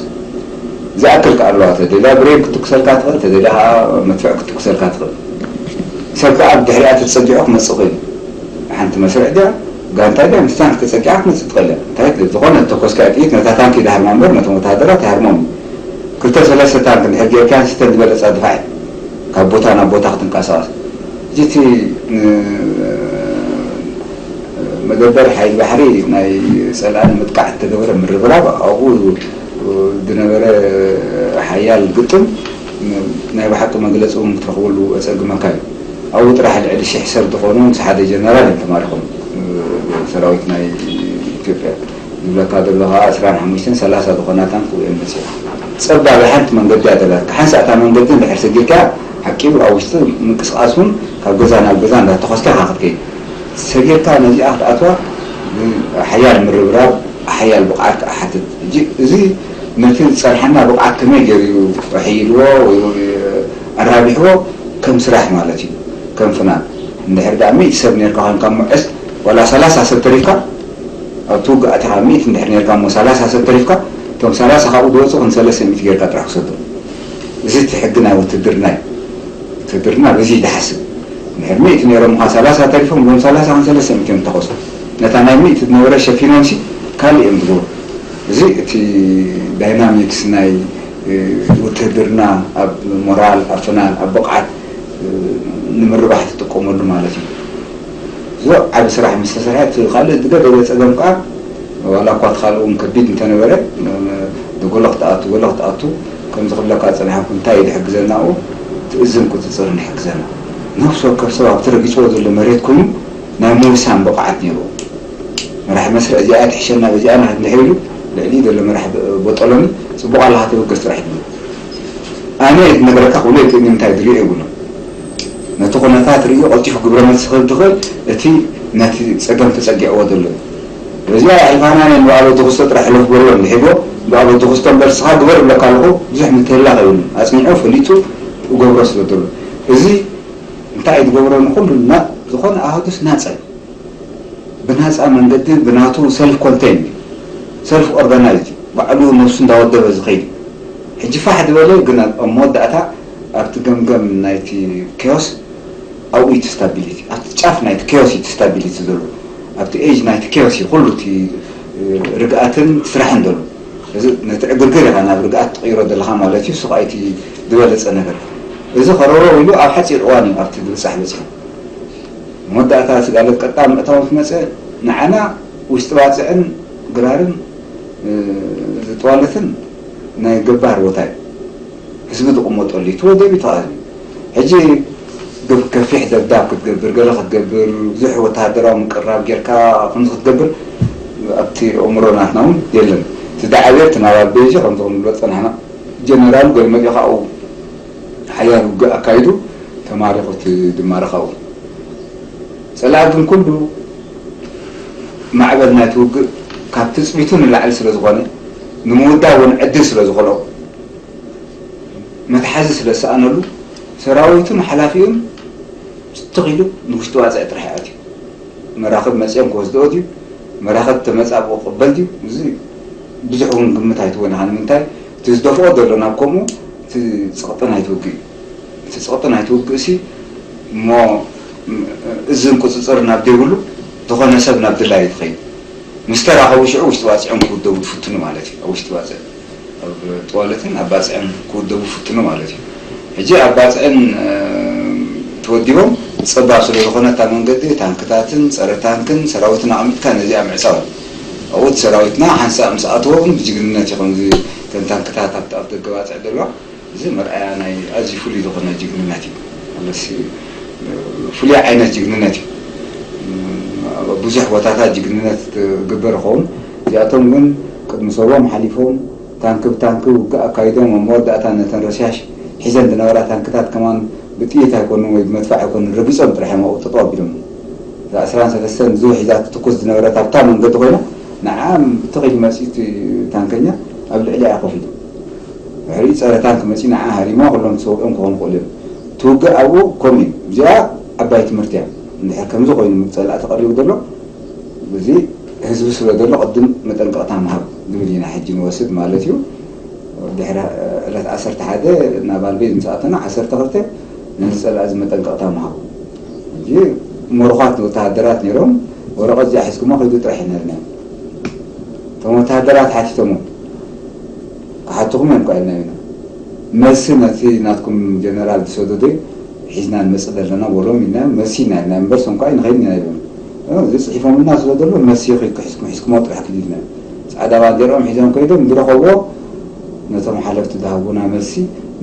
ዝኣክል ከኣልዋ ተደልያ ብሬን ክትኩሰልካ ትኽእል ተደልያ ከዓ መድፍዕ ክትኩሰልካ ትኽእል ሰብ ከዓ ብድሕሪኣ ተፀጊዑ ክመፅእ ኮይኑ ሓንቲ መስርዕ ድያ ጋንታ ድያ ምስታን ከተፀጊዓ ክትመፅእ ትኽእል እያ እንታይ ዝኾነ ተኮስካ ጥይት ነታ ታንኪ ዳሃርማ እምበር ነቶም ወታደራት ኣይሃርሞም ክልተ ሰለስተ ታንክ እንድሕር ጌርካ ንስተን ዝበለፃ ድፋዕ ካብ ቦታ ናብ ቦታ ክትንቀሳቐስ ሕጂ እቲ መደበር ሓይሊ ባሕሪ ናይ ፀላኢ ንምጥቃዕ እተገበረ ምርብራብ ኣብኡ ዝነበረ ሓያል ግጥም ናይ ብሓቂ መግለፂ እውን ክትረኽበሉ ኣፀግመካ እዩ ኣብኡ ጥራሕ ልዕሊ ሽሕ ሰብ ዝኾኑ ምስ ሓደ ጀነራል እዮም ተማሪኾም ሰራዊት ናይ ኢትዮጵያ ዝብለካ ዘሎ ከዓ ዕስራን ሓሙሽተን ሰላሳ ዝኾና ታንክ እየን መፅያ ፀባብ ሓንቲ መንገዲ እያ ዘለካ ሓንሳእ እታ መንገዲ እንድሕር ሰጊርካ ሓቂቡ ኣብ ውሽጢ ምንቅስቃስ እውን ካብ ገዛ ናብ ገዛ እንዳተኾስካ ኢኻ ክትከይድ ሰጊርካ ነዚኣ ክትኣትዋ ሓያል ምርብራብ ሓያል ብቕዓት ክሓትት እዚ ነቲ ዝፀንሓና ብቕዓት ከመይ ገይሩ ኣሕይልዎ ኣራቢሕዎ ከም ስራሕ ማለት እዩ ከም ፍናን እንድሕር ደኣ ሚእቲ ሰብ ነርካ ኮይንካ ምዕስ ዋላ ሰላሳ ሰብ ተሪፍካ ኣብቲ ውግእ ኣቲኻ ሚእቲ እንድሕር ነርካ እሞ ሰላሳ ሰብ ተሪፍካ እቶም ሰላሳ ካብኡ ዝወፁ ክንሰለስተ ሚእቲ ጌርካ ጥራሕ ክሰዶም እዚ እቲ ሕጊ ናይ ውትድርና እዩ ውትድርና በዚ እዩ ዝሓስብ እንድሕር ሚእቲ ነይሮም ኻ ሰላሳ ተሪፎም እዞም ሰላሳ ክንሰለስተ ሚእቲ እዮም ተኸሱ ነታ ናይ ሚእቲ ዝነበረ ሸፊኖም ሲ ካልእ እዮም ዝገብሩ እዚ እቲ ዳይናሚክስ ናይ ውትህድርና ኣብ ሞራል ኣብ ፍናን ኣብ ብቕዓት ንምርባሕ ትጥቀመሉ ማለት እዩ። እዚ ዓቢ ስራሕ ምስ ተሰርሐ እቲ ካልእ ዝገደደ ጸገም ከኣ ዋላ እኳ እቲ ካልእ እውን ከቢድ እንተነበረ ንጎሎ ክትኣቱ ጎሎ ክትኣቱ ከምዚ ክብለካ ጸኒሐኩ እንታይ እዩ ዝሕግዘና ኣብኡ ትእዝን ቁጽጽርን ይሕግዘና። ነፍሲ ወከፍ ሰብ ኣብቲ ረጊጽዎ ዘሎ መሬት ኮይኑ ናይ ምውሳን ብቕዓት ነይርዎ። መራሒ መስርዕ እዚኣ ትሕሸና በዚኣ ንሕና ኢሉ ልዕሊኡ ዘሎ መራሒ ቦጦሎኒ ጽቡቕ ኣለኻ ተበገስ ጥራሕ ይብሉ። ኣነ ዝነግረካ ክብሎ ይክእል ንምንታይ ዝሪኦ ይብሎ። ነቲ ኩነታት ርእዩ ቀልጢፉ ግብረ መልሲ ክህብ ዝኽእል እቲ ነቲ ጸገም ተጸጊዕዎ ዘሎ እዩ። በዚኣ ኣዕሪፋና ነን ብኣበ ተኽስቶ ጥራሕ ሕለፍ በሎ እንድሒጎ ብኣበ ተኽስቶ እምበር ስኻ ግበር እብለካ ኣለኹ ብዙሕ ምትህላኽ የብሉን። ኣጽኒዑ ፈሊጡ እገብሮ ስለ ዘሎ እዚ እንታይ እዩ ዝገብሮ ንኹሉ ዝኾነ ኣሃዱስ ናጸ ብናጻ መንገዲ ብናቱ ሰልፍ ኮንቴን እዩ ሰልፍ ኦርጋናይዝ እዩ ባዕሉ ነብሱ እንዳወደበ ዝኸይድ እዩ ሕጂ ፋሕ ዝበለ ግን ኣብ መወዳእታ ኣብቲ ገምገም ናይቲ ኬዮስ ኣብኡ እቲ ስታቢሊቲ ኣብቲ ጫፍ ናይቲ ኬዮስ እቲ ስታቢሊቲ ዘሎ ኣብቲ ኤጅ ናይቲ ኬዮስ እዩ ኩሉ እቲ ርግኣትን ስራሕን ዘሎ እዚ ነቲ ዕግርግር ኢኻ ናብ ርግኣት ትቕይሮ ዘለኻ ማለት እዩ ስቕ ኣይቲ ዝበለፀ ነገር እዚ ከረሮ ኢሉ ኣብ ሓፂር እዋን እዩ ኣብቲ ዝብፃሕ በፂሑ መወዳእታ ስጋለት ቀጣ ምእታው ምስ መፀ ንዓና ውሽጢ ባፅዕን ግራርን ዝጠዋለትን ናይ ገባር ቦታ እዩ ህዝቢ ዝቕመጠሉ እዩ እቲ ወደብ እዩ ተቓሊሉ ሕጂ ከፊሕ ደብዳብ ክትገብር ገለ ክትገብር ብዙሕ ወተሃደራዊ ምቅርራብ ጌርካ ከምዚ ክትገብር ኣብቲ ኣእምሮ ናትና እውን የለን እቲ ዳዕቤ እቲ ናባል በይዚ ከምዚ ክንብሎ ፀናሕና ጀነራል ገለ መሊኡ ካብኡ ሓያል ውግእ ኣካይዱ ተማሪኹ እቲ ድማረ ካብኡ ፀላኢ ግን ኩሉ ማዕበል ናይቲ ውግእ ካብ ትፅቢቱ ንላዕሊ ስለ ዝኾነ ንምውዳእ እውን ዕድል ስለ ዝኸልኦ መትሓዚ ስለ ዝሰኣነሉ ሰራዊቱን ሓላፊኡን ትኽ ኢሉ ንውሽጢ ዋፅዕ ጥራሕ ይኣትዩ። መራኽብ መፂኦም ክወስድኦ ድዩ? መራኽብ ተመፃ ብኡ ክቕበል ድዩ? እዚ ብዙሕ እውን ግምት ኣይትወን ኢኻ። ንምንታይ? እቲ ዝደፍኦ ዘሎ ናብ ከምኡ እቲ ፅቕጥን ኣይትውግእ እዩ። እቲ ፅቕጥን ኣይትውግእ ሲ እሞ እዝን ቁፅፅር ናብ ዘይብሉ ዝኾነ ሰብ ናብ ድላይ ትኸይድ። ምስ ተራኸቡ ሽዑ ውሽጢ ባፅዖም ክውደቡ ትፍትኑ ማለት እዩ። ኣብ ውሽጢ ባፅዕ ኣብ ጠዋለትን ኣብ ባፅዕን ክውደቡ ይፍትኑ ማለት እዩ። ሕጂ ኣብ ባፅዕን ተወዲቦም ፀባብ ስለ ዝኾነ እታ መንገዲ ታንክታትን ፀረ ታንክን ሰራዊትን ኣቐሚጥካ ነዚኣ ምዕፃው እዩ። ኣብኡ እቲ ሰራዊትና ሓንሳእ ምስ ኣተዎ እውን ብጅግንነት እዩ ከምዚ እተን ታንክታት ኣብቲ ኣብ ደገ ባፅዕ ዘለዋ እዚ መርኣያ ናይ ኣዝዩ ፍሉይ ዝኾነ ጅግንነት እዩ። ፍሉይ ዓይነት ጅግንነት እዩ። ኣብ ብዙሕ ቦታታት ጅግንነት ትግበር ይኸውን። እዚኣቶም ግን ቅድሚ ሰቦም ሓሊፎም ታንኪ ብታንኪ ውግእ ኣካይዶም ኣብ መወዳእታ ነተን ረሽያሽ ሒዘን ዝነበራ ታንክታት ከማን ብጥይት ኣይኮኑን ወይ ብመድፋዕ ኣይኮኑን ረጊጾም ጥራሕ እዮም ኣብኡ ጠጠው ኣቢሎም። እዛ ዕስራን ሰለስተን ዙ ሒዛ ትትኩስ ዝነበረት ኣብታ መንገዲ ኮይና ንዓ ትኽ ኢሉ መጺኡ እቲ ታንከኛ ኣብ ልዕሊኣ ኮፍ ኢሉ ድሕሪኡ ጸረ ታንክ መጺኡ ንዓ ሃሪማ ኩሎም ተሰዊኦም ክኾኑ ይኽእሉ እዮም። እቲ ውግእ ኣብኡ ከምኡ እዩ። እዚኣ ዓባይ ትምህርቲ እያ። እንድሕር ከምዚ ኮይኑ ጸላእቲ ቀሪቡ ዘሎ እዚ ህዝቢ ስለ ዘሎ ቅድም መጠንቀቕታ ምሃብ ዝብል ኢና ሕጂ ንወስድ ማለት እዩ። ድሕሪ ዕለት ዓሰርተ ሓደ ናብ ኣልቤዝ ምስ ኣተና ዓሰርተ ክልተ ነዚ ጸላኢ እዚ መጠንቀቕታ ምሃቡ። ሕጂ ምሩኻት ወተሃደራት ነይሮም ወረቐት እዚኣ ሒዝኩማ ከይዱ ጥራሕ ኢና ኢልናዮም። እቶም ወተሃደራት ሓቲቶሞ ክሓትኹም እዮም ኳ ኢልናዮ ኢና። መልሲ ነቲ ናትኩም ጀነራል ዝሰደዶ ሒዝና ንመጽእ ዘለና በሎም ኢልናዮም። መልሲ ኢና ኢልናዮም እምበር እሶም ኳ ንኸይድ ኢና ኢሎም። እዚ ጽሒፎምልና ስለ ዘሎ መልሲ ኺድኩ ሒዝኩም ሒዝኩሞ ጥራሕ ኪዱ ኢልናዮም። ጻዕዳ ባንዴርኦም ሒዞም ከይዶም ዝረኸብዎ ነቶም ሓለፍቲ ዝሃቡና መልሲ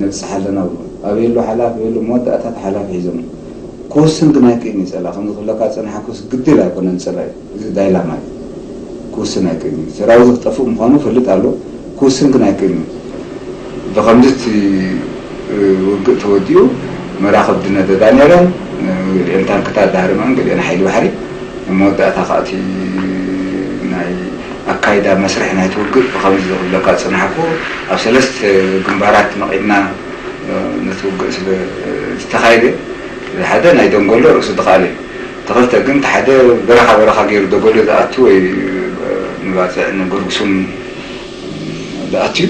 ነብጽሕ ኣለና ብሎም። ኣበይ ኣሎ ሓላፊ? ኣበይ ኣሎ? መወዳእታ እቲ ሓላፊ ሒዞም። ክውስን ግን ኣይክእልን እዩ ጸላኢ። ከምዚ ክብለካ ዝጸናሕኩስ ግድል ኣይኮነን ጸላኢ። እዚ ዳይላማ እዩ። ክውስን ኣይክእልን እዩ። ሰራዊቱ ክጠፍእ ምዃኑ ይፈልጥ ኣሎ። ክውስን ግን ኣይክእልን እዩ። ብኸምዚ እቲ ውግእ ተወዲኡ መራኽብ ዝነደዳ ነይረን፣ ገሊአን ታንክታት ዳህርመን፣ ገሊአን ሓይሊ ባሕሪ። ኣብ መወዳእታ ከዓ እቲ ናይ ኣካይዳ መስርሕ ናይቲ ውግእ ብኸምዚ ክብለካ ዝጸናሕኩ ኣብ ሰለስተ ግንባራት መቒልና ነቲ ውግእ ስለ ዝተኻየደ፣ ሓደ ናይ ደንጎሎ ርእሱ ድኻለ እዩ። እቲ ክልተ ግን፣ እቲ ሓደ በረኻ በረኻ ገይሩ ደጎሎ ዝኣቱ ወይ ንባፅዕ ንጉርጉሱም ዝኣቱ እዩ፣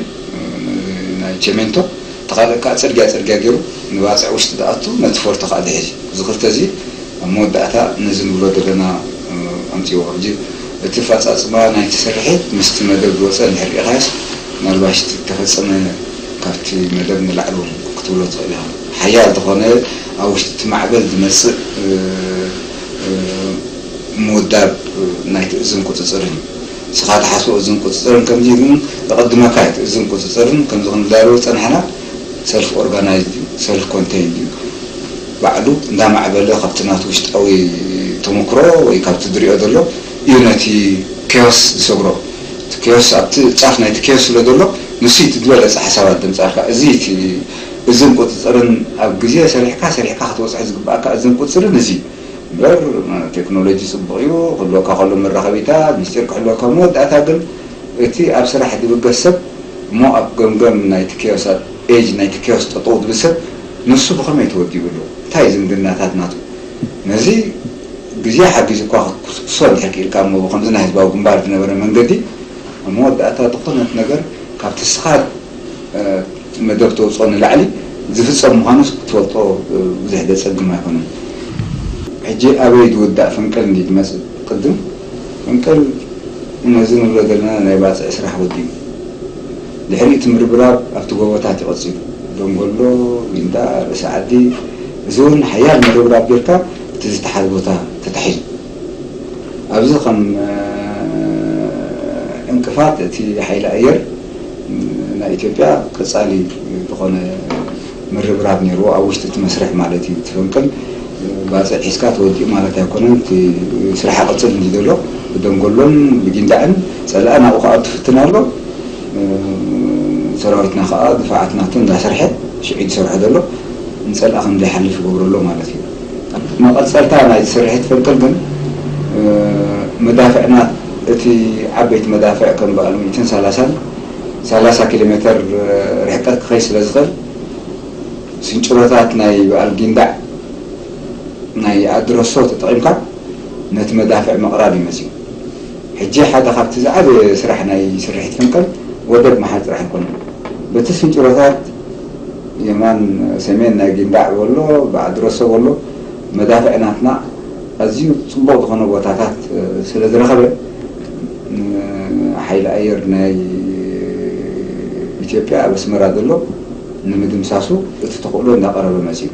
ናይ ቸሜንቶ። እቲ ካልእ ከዓ ፅርግያ ፅርግያ ገይሩ ንባፅዕ ውሽጢ ዝኣቱ ነቲ ፎርቶ ከዓ ዝሕዝ እዩ። እዚ ክልተ እዚ ኣብ መወዳእታ ነዚ ንብሎ ዘለና ኣምፅዎ። ሕጂ እቲ ኣፈፃፅማ ናይቲ ስርሒት ምስቲ መደብ ዝወፀ እንድሕር ርኢኻዮስ፣ ምናልባሽ እቲ ተፈፀመ ካብቲ መደብ ንላዕሊ እውን ክትብሎ ትኽእል ኢኻ። ሓያል ዝኾነ ኣብ ውሽጢ እቲ ማዕበል ዝመፅእ ምውዳብ ናይቲ እዝን ቁፅፅርን እዩ። ንስኻ ትሓስቦ እዝን ቁፅፅርን ከምዚ ግን ዘቐድመካ እዩ። እቲ እዝን ቁፅፅርን ከምዚ ክንዳለዎ ዝፀናሕና ሰልፍ ኦርጋናይዝድ እዩ፣ ሰልፍ ኮንቴይንድ እዩ። ባዕሉ እንዳማዕበለ ካብቲ ናቱ ውሽጣዊ ተመክሮ ወይ ካብቲ ዝሪኦ ዘሎ እዩ ነቲ ኬዮስ ዝሰግሮ። እቲ ኬዮስ ኣብቲ ጫፍ ናይቲ ኬዮስ ስለ ዘሎ ንሱ እቲ ዝበለፀ ሓሳባት ዘምፃልካ። እዚ እቲ እዝን ቁፅፅርን ኣብ ግዜ ሰሪሕካ ሰሪሕካ ክትበፅሖ ዝግባኣካ እዝን ቁፅፅርን እዚ እዩ። እምበር ቴክኖሎጂ ፅቡቕ እዩ ክህልወካ ከሎ መራኸቢታት ምስጢር ክሕልወካ መወዳእታ ግን እቲ ኣብ ስራሕ ዝብገስ ሰብ እሞ ኣብ ገምገም ናይቲ ኬዮስ ኣብ ኤጅ ናይቲ ኬዮስ ጠጠው ዝብል ሰብ ንሱ ብኸመይ ተወዲኡ ኣሎ እንታይ ዝምድናታት ናቱ ነዚ ግዜ ሓጊዙ እኳ ክትኩስኩሶ እንድሕር ክኢልካ እሞ ብኸምዚ ናይ ህዝባዊ ግንባር ዝነበረ መንገዲ ኣብ መወዳእታ ዝኾነት ነገር ካብቲ ስኻ መደብ ተውፅኦ ንላዕሊ ዝፍፀም ምዃኑ ክትፈልጦ ብዙሕ ዘፀግም ኣይኮነን። ሕጂ ኣበይ ዝውዳእ ፈንቅል እንዲ ዝመፅእ ቅድም ፈንቅል ነዚ ንብሎ ዘለና ናይ ባፅዕ ስራሕ ወዲኡ ድሕሪ እቲ ምርብራብ ኣብቲ ጎቦታት እዩ ቀፂሉ። ደንጎሎ፣ ጊንዳዕ፣ ርእሲ ዓዲ እዚ እውን ሓያል ምርብራብ ጌርካ እቲ ዝተሓዝ ቦታ ተታሒዙ። ኣብዚ ከም ዕንቅፋት እቲ ሓይሊ ኣየር ናይ ኢትዮጵያ ቀፃሊ ዝኾነ ምርብራብ ነይርዎ ኣብ ውሽጢ እቲ መስርሕ ማለት እዩ። እቲ ፈንቅል ባፅዕ ሒዝካ ተወዲኡ ማለት ኣይኮነን። እቲ ስራሕ ይቕፅል እንዲ ዘሎ ብደንጎሎን ብጊንዳዕን ፀላኢ ናብኡ ክኣቱ ይፍትን ኣሎ። ሰራዊትና ከዓ ድፋዓት ናቱ እንዳሰርሐ ሽዑ ዝሰርሖ ዘሎ ንፀላኢ ከም ዘይሓልፍ ይገብሮ ኣሎ ማለት እዩ። መቐፀልታ ናይ ስርሒት ፈንቅል ግን መዳፍዕና እቲ ዓበይቲ መዳፍዕ ከም በዓል ሚእትን ሰላሳን ሰላሳ ኪሎ ሜትር ርሕቀት ክኸይ ስለ ዝኽእል ስንጭሮታት ናይ በዓል ጊንዳዕ ናይ ኣድረሶ ተጠቒምካ ነቲ መዳፍዕ ምቕራብ እዩ መፂኡ። ሕጂ ሓደ ካብቲ ዝዓበየ ስራሕ ናይ ስርሒት ፈንቅል ወደብ ምሓዝ ጥራሕ ኣይኮነን። በቲ ስንጭሮታት የማን ሰሜን ናይ ጊንዳዕ በሎ ብኣድረሶ በሎ መዳፍዕ ናትና ኣዝዩ ፅቡቕ ዝኾነ ቦታታት ስለ ዝረኸበ ሓይሊ ኣየር ናይ ኢትዮጵያ ኣብ ኣስመራ ዘሎ ንምድምሳሱ እቲ ተኽእሎ እንዳቐረበ መፂኡ።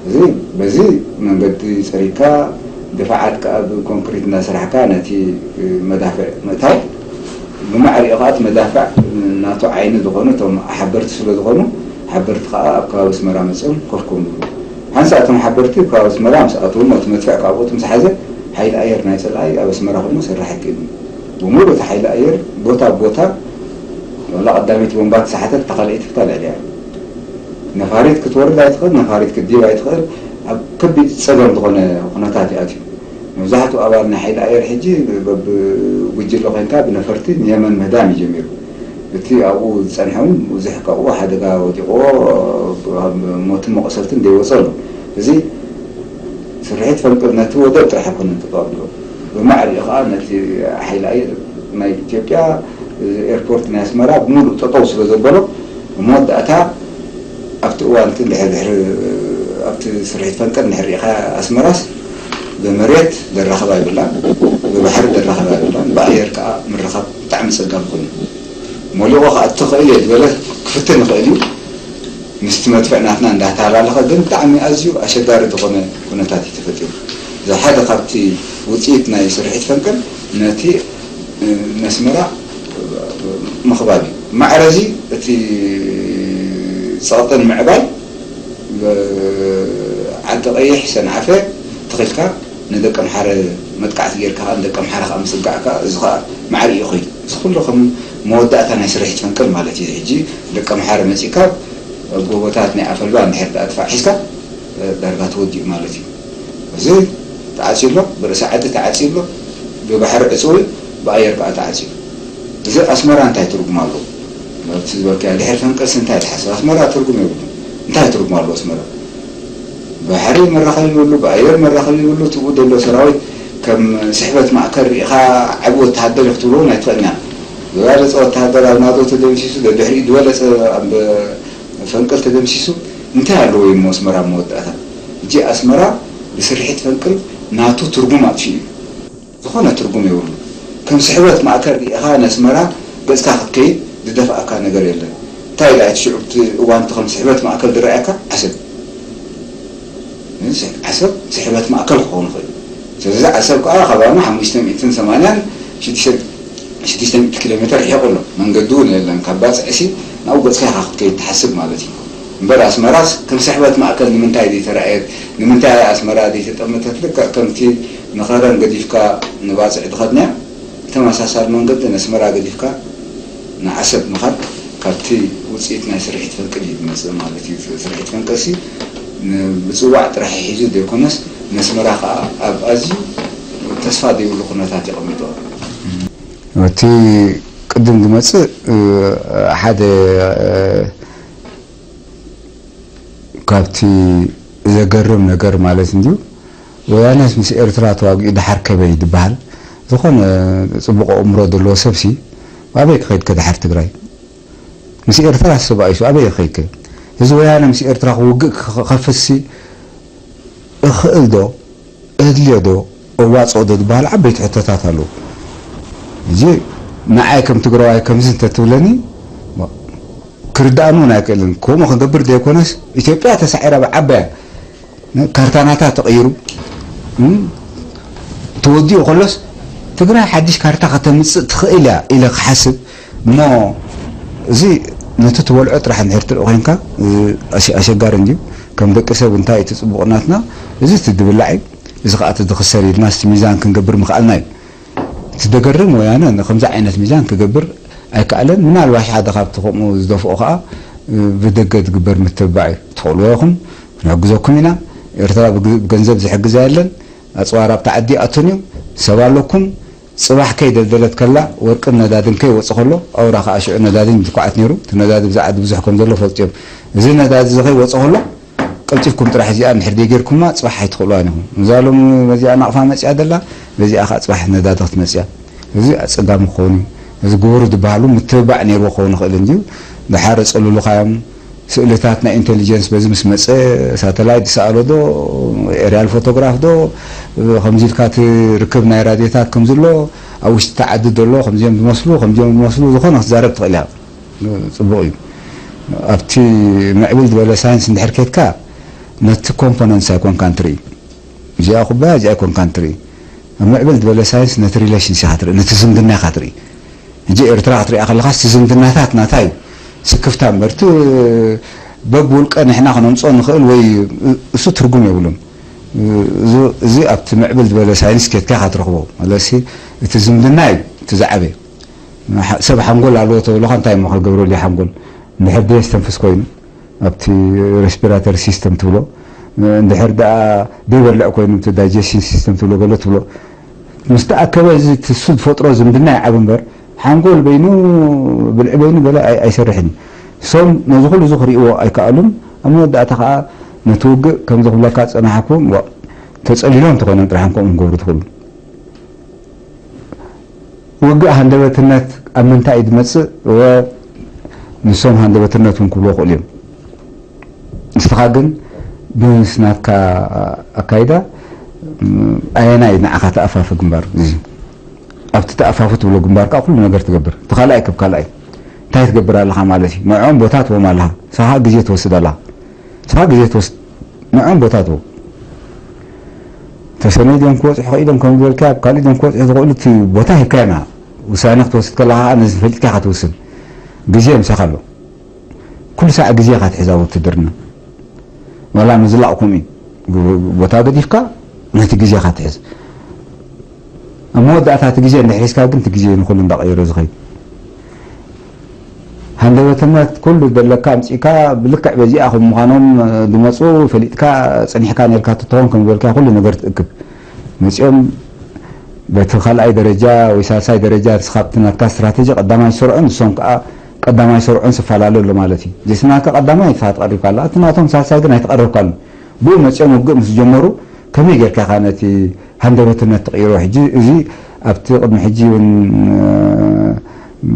እዚ በዚ መንገዲ ፀሪግካ ድፋዓት ከዓ ብኮንክሪት እንዳሰራሕካ ነቲ መዳፍዕ ምእታው ብማዕሪኡ ከዓ እቲ መዳፍዕ ናቱ ዓይኒ ዝኾኑ እቶም ሓበርቲ ስለ ዝኾኑ ሓበርቲ ከዓ ኣብ ከባቢ ኣስመራ መፅኦም ኮፍ ኮም ይብሉ። ሓንሳ እቶም ሓበርቲ ኣብ ከባቢ ኣስመራ ምስ ኣተዉ እቲ መድፍዕ ካብ ቦቱ ምስ ሓዘ ሓይሊ ኣየር ናይ ፀላኢ ኣብ ኣስመራ ኮይኑ ሰራሕ ኣይክእልን። ብምሉእ እቲ ሓይሊ ኣየር ቦታ ብቦታ ዋላ ቀዳመይቲ ቦምባ ተሳሓተት እታ ካልኣይቲ ክታ ልዕሊያ ነፋሪት ክትወርድ ኣይትኽእል፣ ነፋሪት ክትዲብ ኣይትኽእል። ኣብ ከቢድ ፀገም ዝኾነ ኩነታት ይኣትዩ። መብዛሕትኡ ኣባል ናይ ሓይሊ ኣየር ሕጂ በብጉጅለ ኮይንካ ብነፈርቲ ንየመን ምህዳም እዩ ጀሚሩ። እቲ ኣብኡ ዝፀንሐ እውን ብዙሕ ካብኡ ሓደጋ ወዲቕዎ ሞትን መቑሰልትን ዘይወፀ ኣሎ። እዚ ስርሒት ፈንቅል ነቲ ወደብ ጥራሕ ኣይኮነን ጠጠው ኣቢሉ፣ ብማዕሪኡ ከዓ ነቲ ሓይሊ ኣየር ናይ ኢትዮጵያ ኤርፖርት ናይ ኣስመራ ብምሉእ ጠጠው ስለ ዘበሎ መወዳእታ ኣብቲ እዋን እቲ እንድሕር ድሕሪ ኣብቲ ስርሒት ፈንቅል እንድሕር ርኢኻ ኣስመራስ ብመሬት ደራኸባ የብላን፣ ብባሕሪ ደራኸባ የብላን፣ ብኣየር ከዓ ምርኻብ ብጣዕሚ ፀጋም ኮይኑ መሊቑ ክኣቱ ይኽእል እየ ዝበለ ክፍትን ይኽእል እዩ። ምስቲ መድፍዕ ናትና እንዳተሃላለኸ ግን ብጣዕሚ ኣዝዩ ኣሸጋሪ ዝኾነ ኩነታት እዩ ተፈጢሩ። እዚ ሓደ ካብቲ ውፅኢት ናይ ስርሒት ፈንቅል ነቲ ነስመራ ምኽባብ እዩ። ማዕረ እዚ እቲ ፀቕጥን ምዕባይ ዓዲ ቀይሕ ሰንዓፈ ተኺልካ ንደቂ ኣምሓረ መጥቃዕቲ ጌርካ ከዓ ንደቂ ኣምሓረ ከዓ ምስጋዕ ከዓ እዚ ከዓ ማዕሪ እዩ ኮይኑ እዚ ኩሉ ከም መወዳእታ ናይ ስርሒት ፈንቅል ማለት እዩ። ሕጂ ደቂ ኣምሓረ መፂእካ ኣብ ጎቦታት ናይ ኣፈልባ እንድሕር ደኣ ድፋዕ ሒዝካ ዳርጋ ተወዲኡ ማለት እዩ። እዚ ተዓፅዩ ኣሎ፣ ብርእሲ ዓዲ ተዓፅዩ ኣሎ፣ ብባሕሪ ዕፅው እዩ፣ ብኣየር ከዓ ተዓፅዩ። እዚ ኣስመራ እንታይ ትርጉም ኣለዎ? ኣብቲ ዝበልካዮ ድሕሪ ፈንቅልሲ እንታይ ትሓስብ? ኣስመራ ትርጉም የብሉን። እንታይ ትርጉም ኣለዎ ኣስመራ? ባሕሪ መራኸቢ ይብሉ፣ ብኣየር መራኸቢ ይብሉ፣ ትብኡ ዘሎ ሰራዊት ከም ስሕበት ማእከል ርኢኻ ዓቢ ወተሃደር እዩ ክትብሎ እውን ኣይትኽእልን ኢኻ። ዝበለጸ ወተሃደር ኣብ ናቶ ተደምሲሱ፣ ደድሕሪኡ ዝበለጸ ኣብ ፈንቅል ተደምሲሱ፣ እንታይ ኣለዎ እሞ ኣስመራ ኣብ መወዳእታ? ሕጂ ኣስመራ ብስርሒት ፈንቅል ናቱ ትርጉም ኣጥፊኡ እዩ። ዝኾነ ትርጉም የብሉ። ከም ስሕበት ማእከል ርኢኻ ነስመራ ገጽካ ክትከይድ ዝደፍኣካ ነገር የለን። እንታይ ኢላ እቲ ሽዑ እቲ እዋን እቲ ከም ስሕበት ማእከል ዝረኣየካ ዓሰብ። ዓሰብ ስሕበት ማእከል ክኸውን ይኽእል። ስለዚ ዓሰብ ከዓ ካባና ሓሙሽተ ሚእትን ሰማንያን ሽዱሽተ ሚእቲ ኪሎ ሜትር ርሒቑ ኣሎ። መንገዲ እውን የለን። ካብ ባፅዕሲ ናብኡ ገፅካ ኢኻ ክትከይድ ትሓስብ ማለት እዩ። እምበር ኣስመራስ ከም ስሕበት ማእከል ንምንታይ ዘይተረኣየት? ንምንታይ ኣስመራ ዘይተጠመተት? ልክዕ ከምቲ ንኸረን ገዲፍካ ንባፅዕ ዝኸድናያ ብተመሳሳሊ መንገዲ ነስመራ ገዲፍካ ንዓሰብ ምኻድ ካብቲ ውፅኢት ናይ ስርሒት ፈንቅል እዩ ዝመፅእ ማለት እዩ። ስርሒት ፈንቅልሲ ንብፅዋዕ ጥራሕ ሒዙ ዘይኮነስ ነስመራ ከዓ ኣብ ኣዝዩ ተስፋ ዘይብሉ ኩነታት የቐምጦ። እቲ ቅድም ዝመፅእ ሓደ ካብቲ ዘገርም ነገር ማለት እንድዩ፣ ወያነስ ምስ ኤርትራ ተዋጊኡ ደሓር ከበይ ዝበሃል ዝኾነ ፅቡቕ ኣእምሮ ዘለዎ ሰብሲ ኣበይ ክኸይድከ ደሓር ትግራይ ምስ ኤርትራ ተባኢሱ ኣበይ ክኸይድከ? እዚ ወያነ ምስ ኤርትራ ክውግእ ክኸፍትሲ እኽእል ዶ? እድልዮ ዶ? እዋፅኦ ዶ ዝበሃል ዓበይቲ ሕቶታት ኣለዉ። እዚ ንዓይ ከም ትግራዋይ ከምዚ እንተትብለኒ ክርድኣኒ እውን ኣይክእልን። ከምኡ ክገብር ዘይኮነስ ኢትዮጵያ ተሳዒራ ብዓባያ ካርታ ናታ ተቐይሩ ተወዲኡ ከሎስ ትግራይ ሓድሽ ካርታ ከተምፅእ ትኽእል እያ ኢለ ክሓስብ እሞ እዚ ነቲ ትበልዖ ጥራሕ እንድሕር ትርኢ ኮይንካ ኣሸጋሪ እንድዩ። ከም ደቂ ሰብ እንታይ እቲ ፅቡቕ ናትና እዚ እቲ ድብላዕ እዩ። እዚ ከዓ እቲ ድኽሰር ኢልና እስቲ ሚዛን ክንገብር ምኽኣልና እዩ። እቲ ደገርም ወያነ ንከምዚ ዓይነት ሚዛን ክገብር ኣይከኣለን። ምናልባሽ ሓደ ካብቲ ከምኡ ዝደፍኦ ከዓ ብደገ ዝግበር ምትብባዕ እዩ። ትኽእልዎ ኢኹም፣ ክንሕግዘኩም ኢና። ኤርትራ ብገንዘብ ዝሕግዛ የለን። ኣፅዋር ኣብቲ ዓዲ ይኣቱን እዩ። ሰብ ኣለኩም። ጽባሕ ከይደልደለት ከላ ወርቅን ነዳድን ከይወጽእ ከሎ፣ ኣውራ ከኣ ሽዑ ነዳድን ድኩዓት ነይሩ። እቲ ነዳዲ ብዛ ዓዲ ብዙሕ ከም ዘሎ ፈልጡ እዮም። እዚ ነዳዲ እዚ ከይወጽእ ከሎ፣ ቀልጢፍኩም ጥራሕ እዚኣ እንድሕር ደይጌርኩማ ጽባሕ ኣይትኽእሉዋን ኢኹም። እዛ ሎም በዚኣ ናቕፋ መጺኣ ደላ፣ በዚኣ ከኣ ጽባሕ ነዳዲ ክትመጽእ እያ። እዚ ኣጸጋሚ ክኸውን እዩ። እዚ ግበሩ ዝበሃሉ ምትብባዕ ነይርዎ ክኸውን ይኽእል እንድዩ። ደሓር ጸሉሉኻዮም። ስእልታት ናይ ኢንቴሊጀንስ በዚ ምስ መጸ፣ ሳተላይት ዝሰኣሎ ዶ፣ ኤርያል ፎቶግራፍ ዶ፣ ከምዚ ኢልካ እቲ ርክብ ናይ ራድዮታት ከም ዝሎ፣ ኣብ ውሽጢ እቲ ዓዲ ዘሎ ከምዚኦም ዝመስሉ፣ ከምዚኦም ዝመስሉ፣ ዝኾነ ክትዛረብ ትኽእል እያ። ጽቡቕ እዩ። ኣብቲ ምዕብል ዝበለ ሳይንስ እንድሕር ኬድካ፣ ነቲ ኮምፖነንትስ ኣይኮንካን ትርኢ። እዚኣ ኩባያ እዚኣ ኣይኮንካን ትርኢ። ኣብ ምዕብል ዝበለ ሳይንስ ነቲ ሪሌሽንስ ኢኻ ትርኢ፣ ነቲ ዝምድና ኢኻ ትርኢ። ሕጂ ኤርትራ ክትሪኣ ከለኻስ እቲ ዝምድናታት ናታ እዩ። ስክፍታ እምበር፣ እቲ በብ ውልቀ ንሕና ክነምጽኦ ንኽእል ወይ እሱ ትርጉም የብሉን። እዚ፣ እዚ ኣብቲ ምዕብል ዝበለ ሳይንስ ኬድካ ኢኻ ትረኽቦ። ማለትሲ እቲ ዝምድና እዩ እቲ ዝዓበየ። ሰብ ሓንጎል ኣለዎ ተብሎኻ እንታይ እሞ ክገብረሉ እዩ ሓንጎል? እንድሕር ደየስተንፍስ ኮይኑ ኣብቲ ሬስፒራተሪ ሲስተም ትብሎ፣ እንድሕር ደኣ ደይበልዕ ኮይኑ እቲ ዳይጀስሽን ሲስተም ትብሎ ገለ ትብሎ፣ ምስ ተኣከበ እዚ እቲ እሱ ዝፈጥሮ ዝምድና ይዓብ እምበር ሓንጎል በይኑ ብልዒ በይኑ ገለ ኣይ-፣ ኣይሰርሕን እዩ። ሶም ነዚ ኩሉ እዚ ክርእይዎ ኣይከኣሉን። ኣብ መወዳእታ ከኣ ነቲ ውግእ ከምዚ ክብለካ ዝጸናሕኩ፣ ዋ፣ ተጸሊሎም እንተኾይኖም ጥራሕ እዮም ከምኡ ክገብሩ ዝኽእሉ። ውግእ ሃንደበትነት ኣብ ምንታይ እዩ ዝመጽእ? ወ-፣ ንሶም ሃንደበትነት እውን ክብሎ ይኽእሉ እዮም። ንስኻ ግን ምስ ናትካ ኣካይዳ፣ ም፣ ኣየናይ ንዓኻ ተኣፋፊ ግንባር? እዚ ኣብቲ ተኣፋፊ ትብሎ ግንባር ከኣ ኩሉ ነገር ትገብር። እቲ ካልኣይ ክብ ካልኣይ እንታይ ትገብር ኣለኻ ማለት እዩ? ንዕኦም ቦታ ትቦም ኣለኻ። ንስኻ ግዜ ትወስድ ኣለኻ። ንስኻ ግዜ ትወስድ፣ ንዕኦም ቦታ ትቦም። ተሰነይ ድዮም ክበጽሑ ኽኢሎም ከም ዝበልካ፣ ኣብ ካልእ ድዮም ክበጽሑ ዝኽእሉ እቲ ቦታ ሂብካዮም ኢኻ። ውሳነ ክትወስድ ከለኻ ከኣ ነዚ ፈሊጥካ ኢኻ ትውስን። ግዜ ምሳኻ ኣሎ። ኩሉ ሳዕ ግዜ ኢኻ ትሕዝ ኣብ ውትድርና። ዋላ ምዝላቕ ከምኡ እዩ። ብ-፣ ቦታ ገዲፍካ ነቲ ግዜ ኢኻ ትሕዝ። ኣብ መወዳእታ እቲ ግዜ እንድሕር ሒዝካ ግን እቲ ግዜ ንኹሉ እንዳቐየሮ ዝኸይድ። ሃንደበትነት ኩሉ ዘለካ ኣምጺእካ ብልክዕ በዚኣ ከም ምዃኖም፣ እ፣ ዝመጹ ፈሊጥካ ጸኒሕካ ነርካ ትትኾን ከም ዝበልካ ኩሉ ነገር ትእክብ። መጺኦም በቲ ካልኣይ ደረጃ ወይ ሳልሳይ ደረጃ ንስኻ ኣብቲ ናትካ ስትራተጂ ቀዳማይ ዝሰርዑን ንሶም ከኣ ቀዳማይ ዝሰርዑን ዝፈላለ ኣሎ ማለት እዩ። እዚ ናትካ ቀዳማይ ኢኻ ትቐርብ ካላ፣ እቲ ናቶም ሳልሳይ ግን ኣይተቐረብካሉን። ብኡ መጺኦም ውግእ ምስ ጀመሩ ከመይ ጌርካ ኢኻ ነቲ ሃንደበትነት ትቕይሮ? ሕጂ እዚ ኣብቲ ቅድሚ ሕጂ እውን፣ እ፣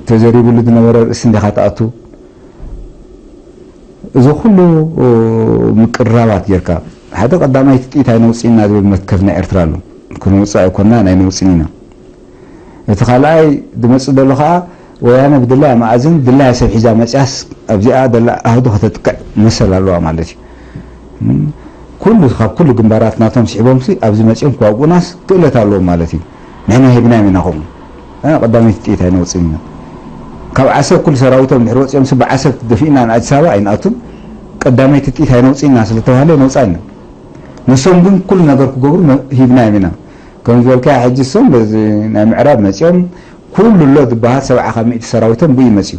ተዘሪብሉ ዝነበረ ርእሲ እንዲኻ ትኣቱ። እዚ ኩሉ ምቅርራባት ጌርካ፣ ሓደ ቀዳማይቲ ጥይት ኣይነውፅእና ዝብል መትከል ናይ ኤርትራ ኣሎ። ክነውፅእ ኣይኮንናን ኣይነውፅእን ኢና። እቲ ካልኣይ ዝመፅእ ዘሎ ከዓ ወያነ ብድላያ መኣዝን ድላያ ሰብ ሒዛ መፅያስ ኣብዚኣ ዘላ ኣህዱ ከተጥቅዕ መሰል ኣለዋ ማለት እዩ። እም፣ ኩሉ፣ ካብ ኩሉ ግንባራት ናቶም ስሒቦምሲ ኣብዚ መፂኦም ክዋግኡናስ ክእለት ኣለዎም ማለት እዩ። ንሕና ሂብናዮም ኢና ከምኡ። እ፣ ቀዳመይቲ ጥይት ኣይነውፅእን ኢና። ካብ ዓሰብ ኩሉ ሰራዊቶም ድሕሪ ወፂኦምሲ ብዓሰብ ደፊእና ንኣዲስ ኣበባ ኣይንኣቱን። ቀዳመይቲ ጥይት ኣይነውፅእን ኢና ስለተባህለ ነውፃ ኢና። ንሶም ግን ኩሉ ነገር ክገብሩ መ-፣ ሂብናዮም ኢና። ከም ዝበልካዮ ሕጂ እሶም በዚ ናይ ምዕራብ መፂኦም ኩሉ ኣሎ ዝበሃል ሰብዓ ካብ ሚእቲ ሰራዊቶም ብኡ ይመፅዩ።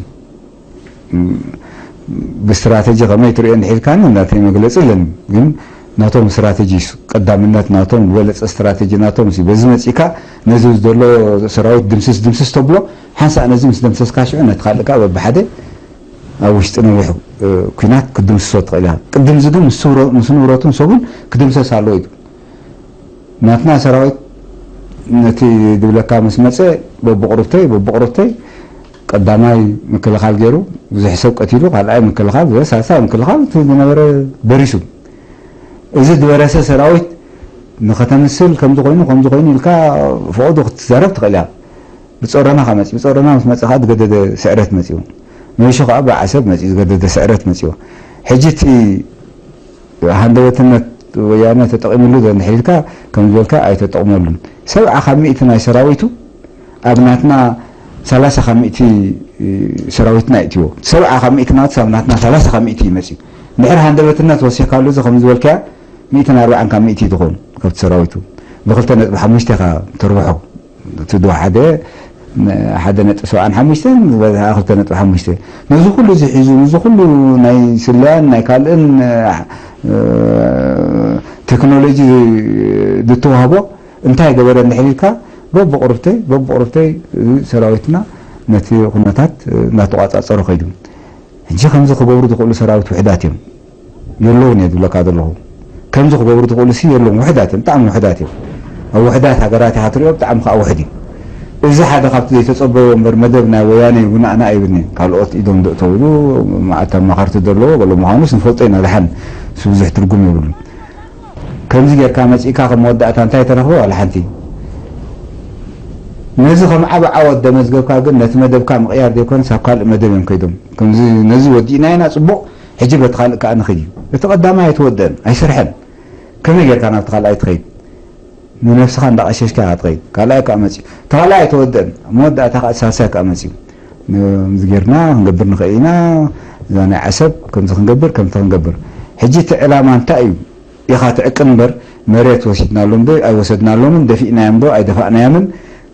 ብስትራተጂ ከመይ ትሪኦ እንድሕር ኢልካኒ፣ ናተይ መግለጺ የለን። ግን ናቶም ስትራተጂ እዩ። ቀዳምነት ናቶም፣ ዝበለጸ ስትራተጂ ናቶም እዩ። በዚ መጺእካ ነዚ ዘሎ ሰራዊት ድምስስ፣ ድምስስ ተብሎ፣ ሓንሳእ ነዚ ምስ ደምሰስካ ሽዑ ነቲ ካልእ ከኣ በብሓደ ኣብ ውሽጢ ነዊሕ፣ እ፣ ኲናት ክትድምስሶ ትኽእል ኢኻ። ቅድምዚ ግን ምስ ስብሮ-፣ ምስ ንብረቱን ሰቡን ክድምሰስ ኣለዎ እዩ። ናትና ሰራዊት ነቲ ዝብለካ ምስ መጸ፣ በብቕሩብተይ፣ በብቕሩብተይ ቀዳማይ ምክልኻል ገይሩ፣ ብዙሕ ሰብ ቀቲሉ፣ ካልኣይ ምክልኻል፣ ሳልሳይ ምክልኻል፣ እቲ ዝነበረ በሪሱ። እዚ ዝበረሰ ሰራዊት ንኸተምስል ከምዚ ኮይኑ፣ ከምዚ ኮይኑ ኢልካ ፈቐዶ ክትዛረብ ትኽእል ኢኻ። ብጾረና ከመጽእ፣ ብጾረና ምስ መጸ ከኣ ዝገደደ ስዕረት መጺኡ። መሊሹ ከኣ ብዓሰብ መጺኡ፣ ዝገደደ ስዕረት መጺኡ። ሕጂ እቲ ሃንደበትነት ወያነ ተጠቒምሉ ዶ እንድሕር ኢልካ፣ ከም ዝበልካ ኣይተጠቕመሉን። ሰብዓ ካብ ሚእቲ ናይ ሰራዊቱ ኣብ ናትና ሰላሳ ካብ ሚእቲ ሰራዊትና የእትዎ። ሰብዓ ካብ ሚእቲ ናቱ ኣብ ናትና ሰላሳ ካብ ሚእቲ ይመጽእ። እንድሕር ሃንደበትነት ወሲኽካሉ እዚ ከም ዝበልካያ ሚእትን ኣርባዓን ካብ ሚእቲ ትኾን ካብቲ ሰራዊቱ። ብክልተ ነጥቢ ሓሙሽተ ኢኻ ተርብሖ። እቲ ዶ ሓደ፣ ሓደ ነጥቢ ሰብዓን ሓሙሽተን፣ ክልተ ነጥቢ ሓሙሽተ። ነዚ ኩሉ እዚ ሒዙ፣ ነዚ ኩሉ ናይ ስለያን ናይ ካልእን፣ እ፣ ቴክኖሎጂ ዝተዋህቦ እንታይ ገበረ እንድሕር ኢልካ፣ በብቕርብተይ በብቕርብተይ፣ እዚ ሰራዊትና ነቲ ኩነታት እናተቋጻጸሮ ከይዱ። ሕጂ ከምዚ ክገብሩ ዝኽእሉ ሰራዊት ውሕዳት እዮም። የለውን እየ ዝብለካ ዘለኹ። ከምዚ ክገብሩ ዝኽእሉ ሲ የለውን፣ ውሕዳት እዮም፣ ብጣዕሚ ውሕዳት እዮም። ኣብ ውሕዳት ሃገራት ኢኻ ትሪኦ፣ ብጣዕሚ ከዓ ውሕድ እዩ። እዚ ሓደ ካብቲ ዘይተጸበዮ እምበር መደብ ናይ ወያነ ውናእና ኣይብልኒ። ካልኦት ኢዶም ደእተው ኢሉ መዓት ኣማኸርቲ ዘለዎ ገለ ምዃኑስ ንፈልጦ ኢና። ደሓን እሱ ብዙሕ ትርጉም የብሉን። ከምዚ ጌርካ መጺእካ ከም መወዳእታ እንታይ ተረኽበ? ዋላ ሓንቲ። ነዚ ከም ዓቢ ዓወት ደመዝገብካ ግን ነቲ መደብካ ምቕያር ዘይኮነስ ኣብ ካልእ መደብ እዮም ከይዶም። ከምዚ ነዚ ወዲእና ኢና ጽቡቕ፣ ሕጂ በቲ ካልእ ከኣ ንኽድ እዩ። እቲ ቀዳማይ ኣይተወደአን፣ ኣይሰርሐን። ከመይ ጌርካ ናብቲ ካልኣይ ትኸይድ? ንነብስኻ እንዳቐሸሽካ ኢኻ ትኸይድ። ካልኣይ ከኣ መጺኡ። እቲ ካልኣይ ኣይተወደአን። መወዳእታ ከኣ ሳልሳይ ከኣ መጺኡ። ከምዚ ጌርና ክንገብር ንኽእል ኢና። እዛ ናይ ዓሰብ ከምዚ ክንገብር፣ ከምቲ ክንገብር። ሕጂ እቲ ዕላማ እንታይ እዩ? ኢኻ ትዕቅን እምበር፣ መሬት ወሲድናሎም ዶ ኣይወሰድናሎምን፣ ደፊእናዮም ዶ ኣይደፋእናዮምን፣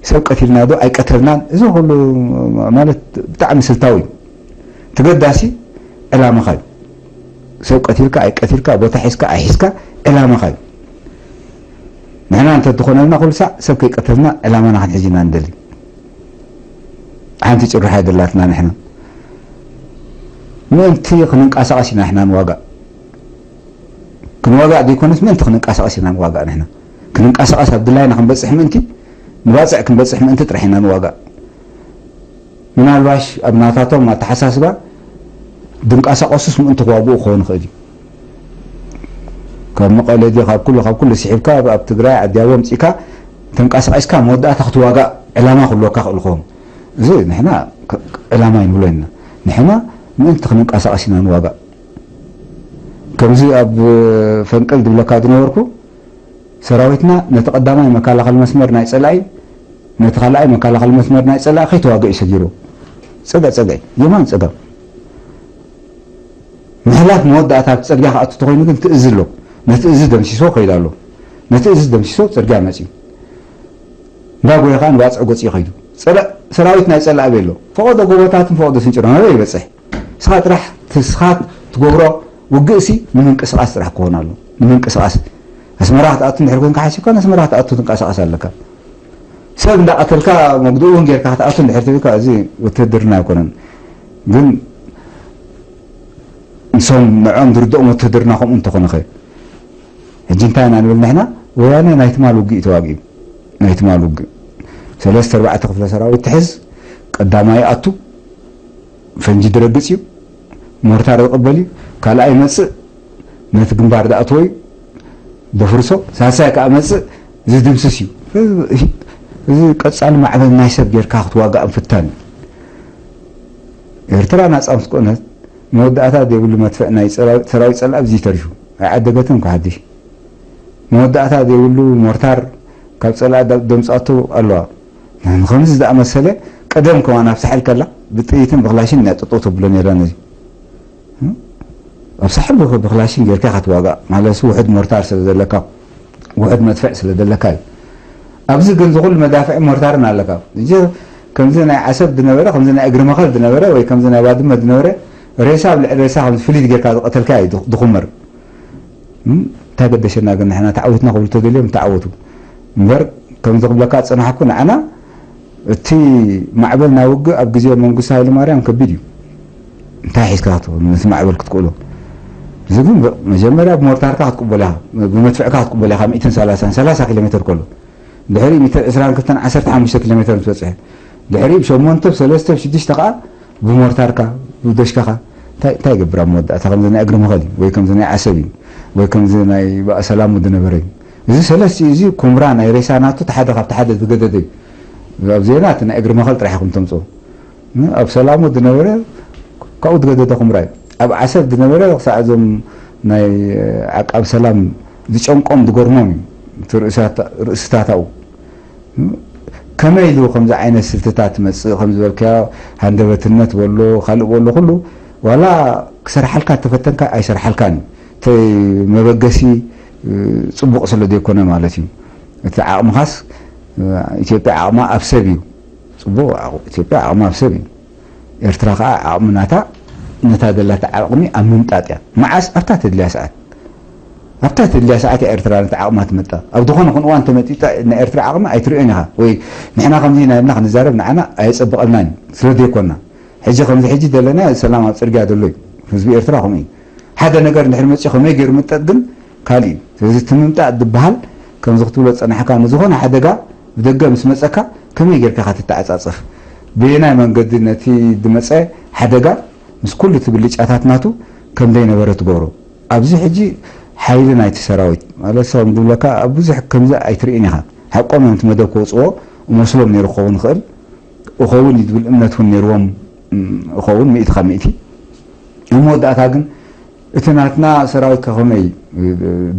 ሰብ ቀቲልና ዶ ኣይቀተልናን፣ እዚ ኩሉ ማለት ብጣዕሚ ስልታዊ እዩ። ተገዳሲ ዕላማኻ እዩ። ሰብ ቀቲልካ ኣይቀቲልካ፣ ቦታ ሒዝካ ኣይሒዝካ፣ ዕላማኻ እዩ። ንሕና እንተትኾነልና ኩሉ ሳዕ ሰብ ከይቀተልና ዕላማና ክንሕዝ ኢና ንደሊ። ሓንቲ ጭርሖ ኣይደላትና ንሕና። ምእንቲ ክንንቀሳቐስ ኢና ንሕና ንዋጋእ። ክንዋጋእ ዘይኮነስ ምእንቲ ክንንቀሳቐስ ኢና ንዋጋእ ንሕና። ክንንቀሳቐስ ኣብ ድላይና ክንበጽሕ ምእንቲ፣ ንባጽዕ ክንበጽሕ ምእንቲ ጥራሕ ኢና ንዋጋእ። ምናልባሽ ኣብ ናታቶም ኣተሓሳስባ ድንቀሳቐሱስ ምእንቲ ክዋግኡ ክኸውን ይኽእል እዩ። ካብ መቐለ ድዩ፣ ካብ ኩሉ፣ ካብ ኩሉ ስሒብካ ኣብ፣ ኣብ ትግራይ ዓዲ ኣቦ ኣምጺእካ ተንቀሳቒስካ መወዳእታ ክትዋጋእ ዕላማ ክህልወካ ክእል ክኸውን። እዚ ንሕና ክ-፣ ዕላማ ኣይንብሎ ኢና። ንሕና ምእንቲ ክንንቀሳቐስ ኢና ንዋጋእ። ከምዚ ኣብ ፈንቅል ዝብለካ ዝነበርኩ፣ ሰራዊትና ነቲ ቀዳማይ መከላኸሊ መስመር ናይ ጸላኢ፣ ነቲ ካልኣይ መከላኸሊ መስመር ናይ ጸላኢ ከይተዋግእ እዩ ሰጊሩ። ጸግዒ ጸግዒ፣ የማን ጸጋም። ምሕላፍ መወዳእታ ኣብቲ ጽርግያ ክኣቱ ተኾይኑ ግን እቲ እዚ ኣሎ። ነቲ እዚ ደምሲሶ ከይዱ ኣሎ። ነቲ እዚ ደምሲሶ ጽርግያ መጺኡ። እንዳጎየ ከኣ ንባጽዕ ገጹ ይኸይዱ። ጸላእ-፣ ሰራዊት ናይ ጸላእ ኣበይ ኣሎ? ፈቐዶ ጎቦታትን ፈቐዶ ስንጭሮን ኣበይ ይበጽሕ? ንስኻ ጥራሕ፣ ንስኻ ትገብሮ ውግእሲ ንምንቅስቓስ ጥራሕ ክኾን ኣሎ። ንምንቅስቓስ። ኣስመራ ክትኣቱ እንድሕር ኮንካ ሓሲብካ፣ ንኣስመራ ክትኣቱ ትንቀሳቐስ ኣለካ። ሰብ እንዳቐተልካ መግድኡ እውን ጌርካ ክትኣቱ እንድሕር ትብልካ፣ እዚ ውትህድርና ኣይኮነን። ግን ንሶም ንዕኦም ዝርድኦም ውትህድርና ከምኡ እንተኾነኸ? ሕጂ እንታይ ኢና ንብል ንሕና? ወያነ ናይ ትማል ውግእ እዩ ተዋጊኡ። ናይ ትማል ውግእ። ሰለስተ ኣርባዕተ ክፍለ ሰራዊት ትሕዝ፣ ቀዳማይ ይኣቱ፣ ፈንጂ ድረግጽ እዩ፣ ሞርታር ዝቕበል እዩ፣ ካልኣይ ይመጽእ፣ ነቲ ግንባር ዝኣተወ እዩ፣ ደፍርሶ፣ ሳልሳይ ከኣ መጽእ፣ ዝድምስስ እዩ። እዚ ቀጻሊ ማዕበል ናይ ሰብ ጌርካ ክትዋጋእ ምፍታን እዩ። ኤርትራ ናጻ ምስ ኮነት፣ መወዳእታ ዘይብሉ መድፍዕ ናይ ጸራ-፣ ሰራዊት ጸላኢ ኣብዚ ተሪፉ። ኣይዓደገትን እኳ ሓድሽ። መወዳእታ ዘይብሉ ሞርታር ካብ ጸላኢ ዳ-፣ ደምጻቶ ኣለዋ። ንኸምዚ ዝኣመሰለ ቀደም ከማን ኣብ ሳሕል ከላ ብጥይትን ብክላሽን እያ ጠጠው ተብሎ ነይራ ነዚ። ኣብ ሳሕል ብኽ-፣ ብክላሽን ጌርካ ኢኻ ትዋጋእ። ማለት ውሑድ ሞርታር ስለ ዘለካ፣ ውሑድ መድፍዕ ስለ ዘለካ እዩ። ኣብዚ ግን ዝኹሉ መዳፍዕ ሞርታርን ኣለካ። እዚ ከምዚ ናይ ዓሰብ ዝነበረ፣ ከምዚ ናይ እግሪ መኸል ዝነበረ፣ ወይ ከምዚ ናይ ባድመ ዝነበረ፣ ሬሳ ኣብ ልዕሊ ሬሳ ከምዚ ፍሊት ጌርካ ዝቐተልካ እዩ ዝኹ-፣ ዝኹመር። እም፣ እንታይ ገደሸና ግን ንሕና ተዓዊትና ክብሉ ተደልዮም ተዓወቱ። እምበር ከምዚ ክብለካ ዝጸናሕኩ ንዓና እቲ ማዕበል ናይ ውግእ ኣብ ግዜ መንግስቱ ሃይለማርያም ከቢድ እዩ። እንታይ ሒዝካ ክትብል ነቲ ማዕበል ክትክእሎ? እዚ ግን ብ-፣ መጀመርያ ብሞርታርካ ክትቅበሎ ኢኻ፣ ብመድፍዕካ ክትቅበሎ ኢኻ፣ ሚእትን ሰላሳን፣ ሰላሳ ኪሎ ሜትር ከሎ። ድሕሪ ሚእትን ዕስራን ክልተን ዓሰርተ ሓሙሽተ ኪሎ ሜትር ምስ በጽሐ፣ ድሕሪ ብ ሸሞንተ፣ ብ ሰለስተ፣ ብ ሽዱሽተ ከኣ ብሞርታርካ፣ ብዶሽካኻ፣ እንታይ፣ እንታይ ይገብር ኣብ መወዳእታ? ከምዚ ናይ እግሪ መኸል እዩ፣ ወይ ከምዚ ናይ ዓሰብ እዩ፣ ወይ ከምዚ ናይ ባእ ሰላሙ ዝነበረ እዩ። እዚ ሰለስቲኡ እዚ ኩምራ ናይ ሬሳ ናቱ እቲ ሓደ ካብቲ ሓደ ዝገደደ እዩ። ኣብ ዜና እቲ ናይ እግሪ መኸል ጥራሕ ኢኹም ተምጽኦ። ኣብ ሰላሙ ዝነበረ ካብኡ ዝገደደ ኩምራ እዩ። ኣብ ዓሰብ ዝነበረ ክሳዕ እዞም ናይ ዓቃብ ሰላም ዝጨንቆም ዝገርሞም እዩ። እቲ ርእሳት-፣ ርእስታታኡ ከመይ ኢሉ ከምዚ ዓይነት ስልትታት ትመጽእ ከም ዝበልካዮ፣ ሃንደበትነት በሎ፣ ካልእ በሎ፣ ኩሉ ዋላ ክሰርሓልካ ተፈተንካ ኣይሰርሓልካን እዩ። እቲ መበገሲ፣ እ፣ ጽቡቕ ስለ ዘይኮነ ማለት እዩ። እቲ ዓቕምኻስ፣ እ፣ ኢትዮጵያ ዓቕማ ኣብ ሰብ እዩ። ጽቡቕ፣ ዓቕ-፣ ኢትዮጵያ ዓቕማ ኣብ ሰብ እዩ። ኤርትራ ከኣ ዓቕሚ ናታ፣ ነታ ዘላታ ዓቕሚ ኣብ ምምጣጥ እያ። መዓስ? ኣብታ ተድልያ ሰዓት። ኣብታ ትድልያ ሰዓት እያ ኤርትራ ነቲ ዓቕማ ትመጣ። ኣብ ዝኾነ ኹን እዋን ተመጢጣ ናይ ኤርትራ ዓቕሚ ኣይትርእዮን ኢኻ። ወይ ንሕና ከምዚ ኢና ኢልና ክንዛረብ ንዓና ኣየጸብቐልናን እዩ። ስለ ዘይኮና። ሕጂ ከምዚ ሕጂ ዘለና ሰላም ኣብ ጽርግያ ዘሎ እዩ። ህዝቢ ኤርትራ ከምኡ እዩ። ሓደ ነገር እንድሕር መጺኡ ከመይ ገይሩ ምጠጥ ግን ካልእ እዩ። ስለዚ እቲ ምምጣጥ ዝበሃል ከምዚ ክትብሎ ዝጸናሕካ ንዝኾነ ሓደጋ ብደገ ምስ መጸካ ከመይ ጌርካ ኢኻ ትተዓጻጸፍ? በየናይ መንገዲ ነቲ ዝመጸ ሓደጋ ምስ ኩሉ እቲ ብልጫታት ናቱ ከም ዘይነበረ ትገብሮ? ኣብዚ ሕጂ ሓይሊ ናይቲ ሰራዊት ማለት ሰው ዝብለካ ኣብ ብዙሕ ከምዚ ኣይትርእን ኢኻ። ሓቆም እዮም እቲ መደብ ክወፅዎ እመስሎም ነይሩ ክኸውን ይኽእል። እኸውን እዩ ዝብል እምነት እውን ነይርዎም፣ እም፣ እኸውን ሚእቲ ካብ ሚእቲ። ኣብ መወዳእታ ግን እቲ ናትና ሰራዊት ከ ከመይ፣ እ፣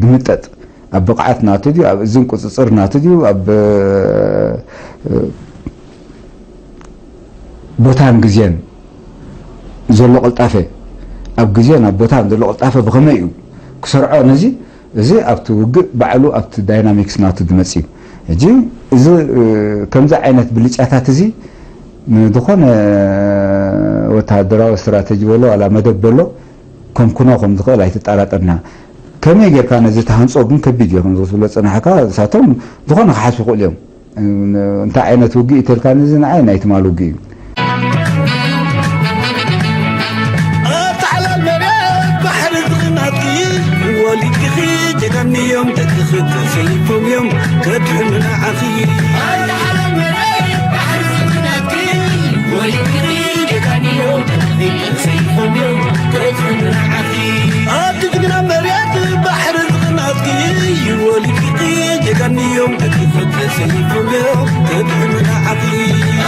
ድምጠጥ? ኣብ ብቕዓት ናቱ ድዩ? ኣብ እዝን ቁጽጽር ናቱ ድዩ? ኣብ፣ እ፣ ቦታን ግዜን ዘሎ ቅልጣፈ፣ ኣብ ግዜን ኣብ ቦታን ዘሎ ቅልጣፈ ብኸመይ እዩ ክሰርዖ? ነዚ፣ እዚ ኣብቲ ውግእ ባዕሉ ኣብቲ ዳይናሚክስ ናቱ ዝመጽእ እዩ። ሕጂ እዚ፣ እ፣ ከምዚ ዓይነት ብልጫታት እዚ ንዝኾነ ወተሃደራዊ ስትራተጂ በሎ ዋላ መደብ በሎ ከምኩኖ ከም ዝኽእል ኣይትጠራጠርና። ከመይ ጌርካ ነዚ ትሃንጾ ግን ከቢድ እዩ። ከምዚ ክትብሎ ዝጸናሕካ፣ ንሳቶም ዝኾነ ክሓስቡ ይኽእሉ እዮም። እንታይ ዓይነት ውግእ እዩ ተልካኒ፣ እዚ ንዓይ ናይ ትማል ውግእ እዩ። ኣብታ ሓላል መሬት ባሕሪ ዝቕናትኪ፣ ወሊድኪ ጀጋኑ እዮም ደቅኺ ተሰይፎም እዮም ከድሕኑ ንዓኺ። ኣብታ ሓላል መሬት ባሕሪ ዝቕናትኪ፣ ወሊድኪ ጀጋኑ እዮም ደቅኺ ተሰይፎም እዮም ከድሕኑ ንዓኺ። ኣብቲ ጅግና መሬት ባሕሪ ዝቕናትኪ፣ ወሊድኪ ጀጋኑ እዮም ደቅኺ ተሰይፎም እዮም ከድሕኑ ንዓኺ።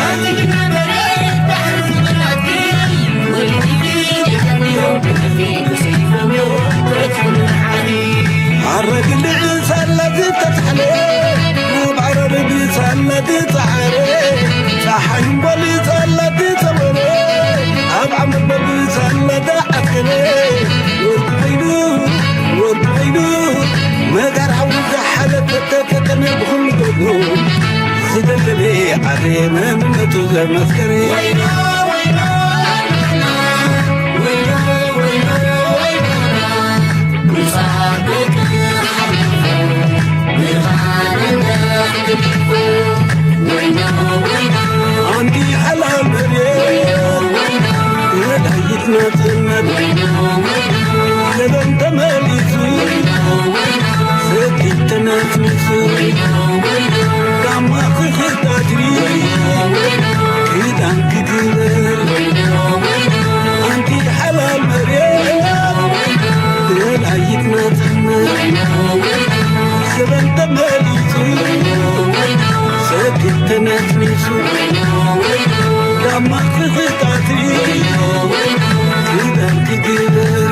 ኣብቲ ጅግና መሬት ባሕሪ ዝቕናትኪ፣ ወሊድኪ ጀጋኑ እዮም ደቅኺ ተሰይፎም እዮም ከድሕኑ ንዓኺ። ሓረግ ልዕሊ ሳላ ዝተታሕለ፣ ኣብ ዓረር ብሳላ ዝጸዓረ፣ ጸሓይ እምበል ሳላ ዝጸወረ፣ ኣብ ዓመት በል ሳላ ዝዓስከረ፣ ወዲ ኾይኑ፣ ወዲ ኾይኑ፣ መጋር ሓዊ ዝሓለፈ ተፈተነ ብኹሉ ጎድኑ፣ ዝደለለ ዓረ መንነቱ ዘመስከረ። ኣንቲ ሓላል መሬት ወላይት ናጽነት ዘበን ተመሊሱ ሰኪት ተነስኒሱ ጋማ ክኽታትሪ ክዳን ክግበር ኣንቲ ሓላል መሬት ደላይት ናጽነት ዘበን ተመሊሱ ሰኪት ተነስኒሱ ጋማ ክኽታትሪ ክዳን ክግበር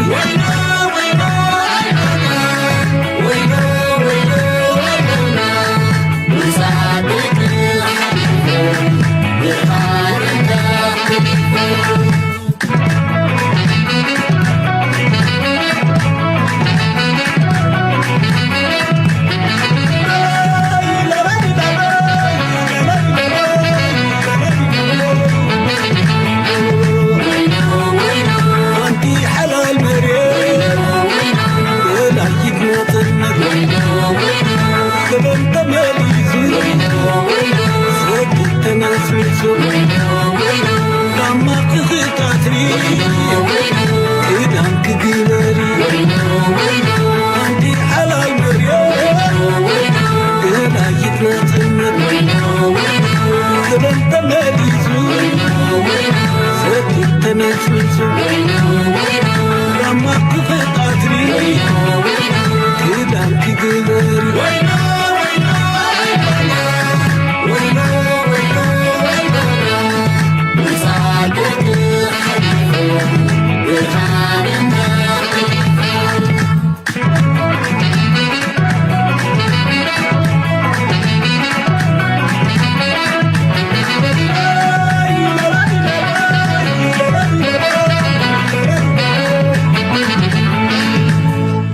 ሓንቲ ሓላል መሬት ወላይት ናጽነት ክብር ተመሊሱ ሰኪት ተነስኒሱ ጋማ ክኽታትሪ ክዳን ክግበሪ ሓንቲ ሓላል መሬት ወላይት ናጽነት ክብር ተመሊሱ ሰኪት ተነስኒሱ ጋማ ክኽታትሪ ክዳን ክግበሪ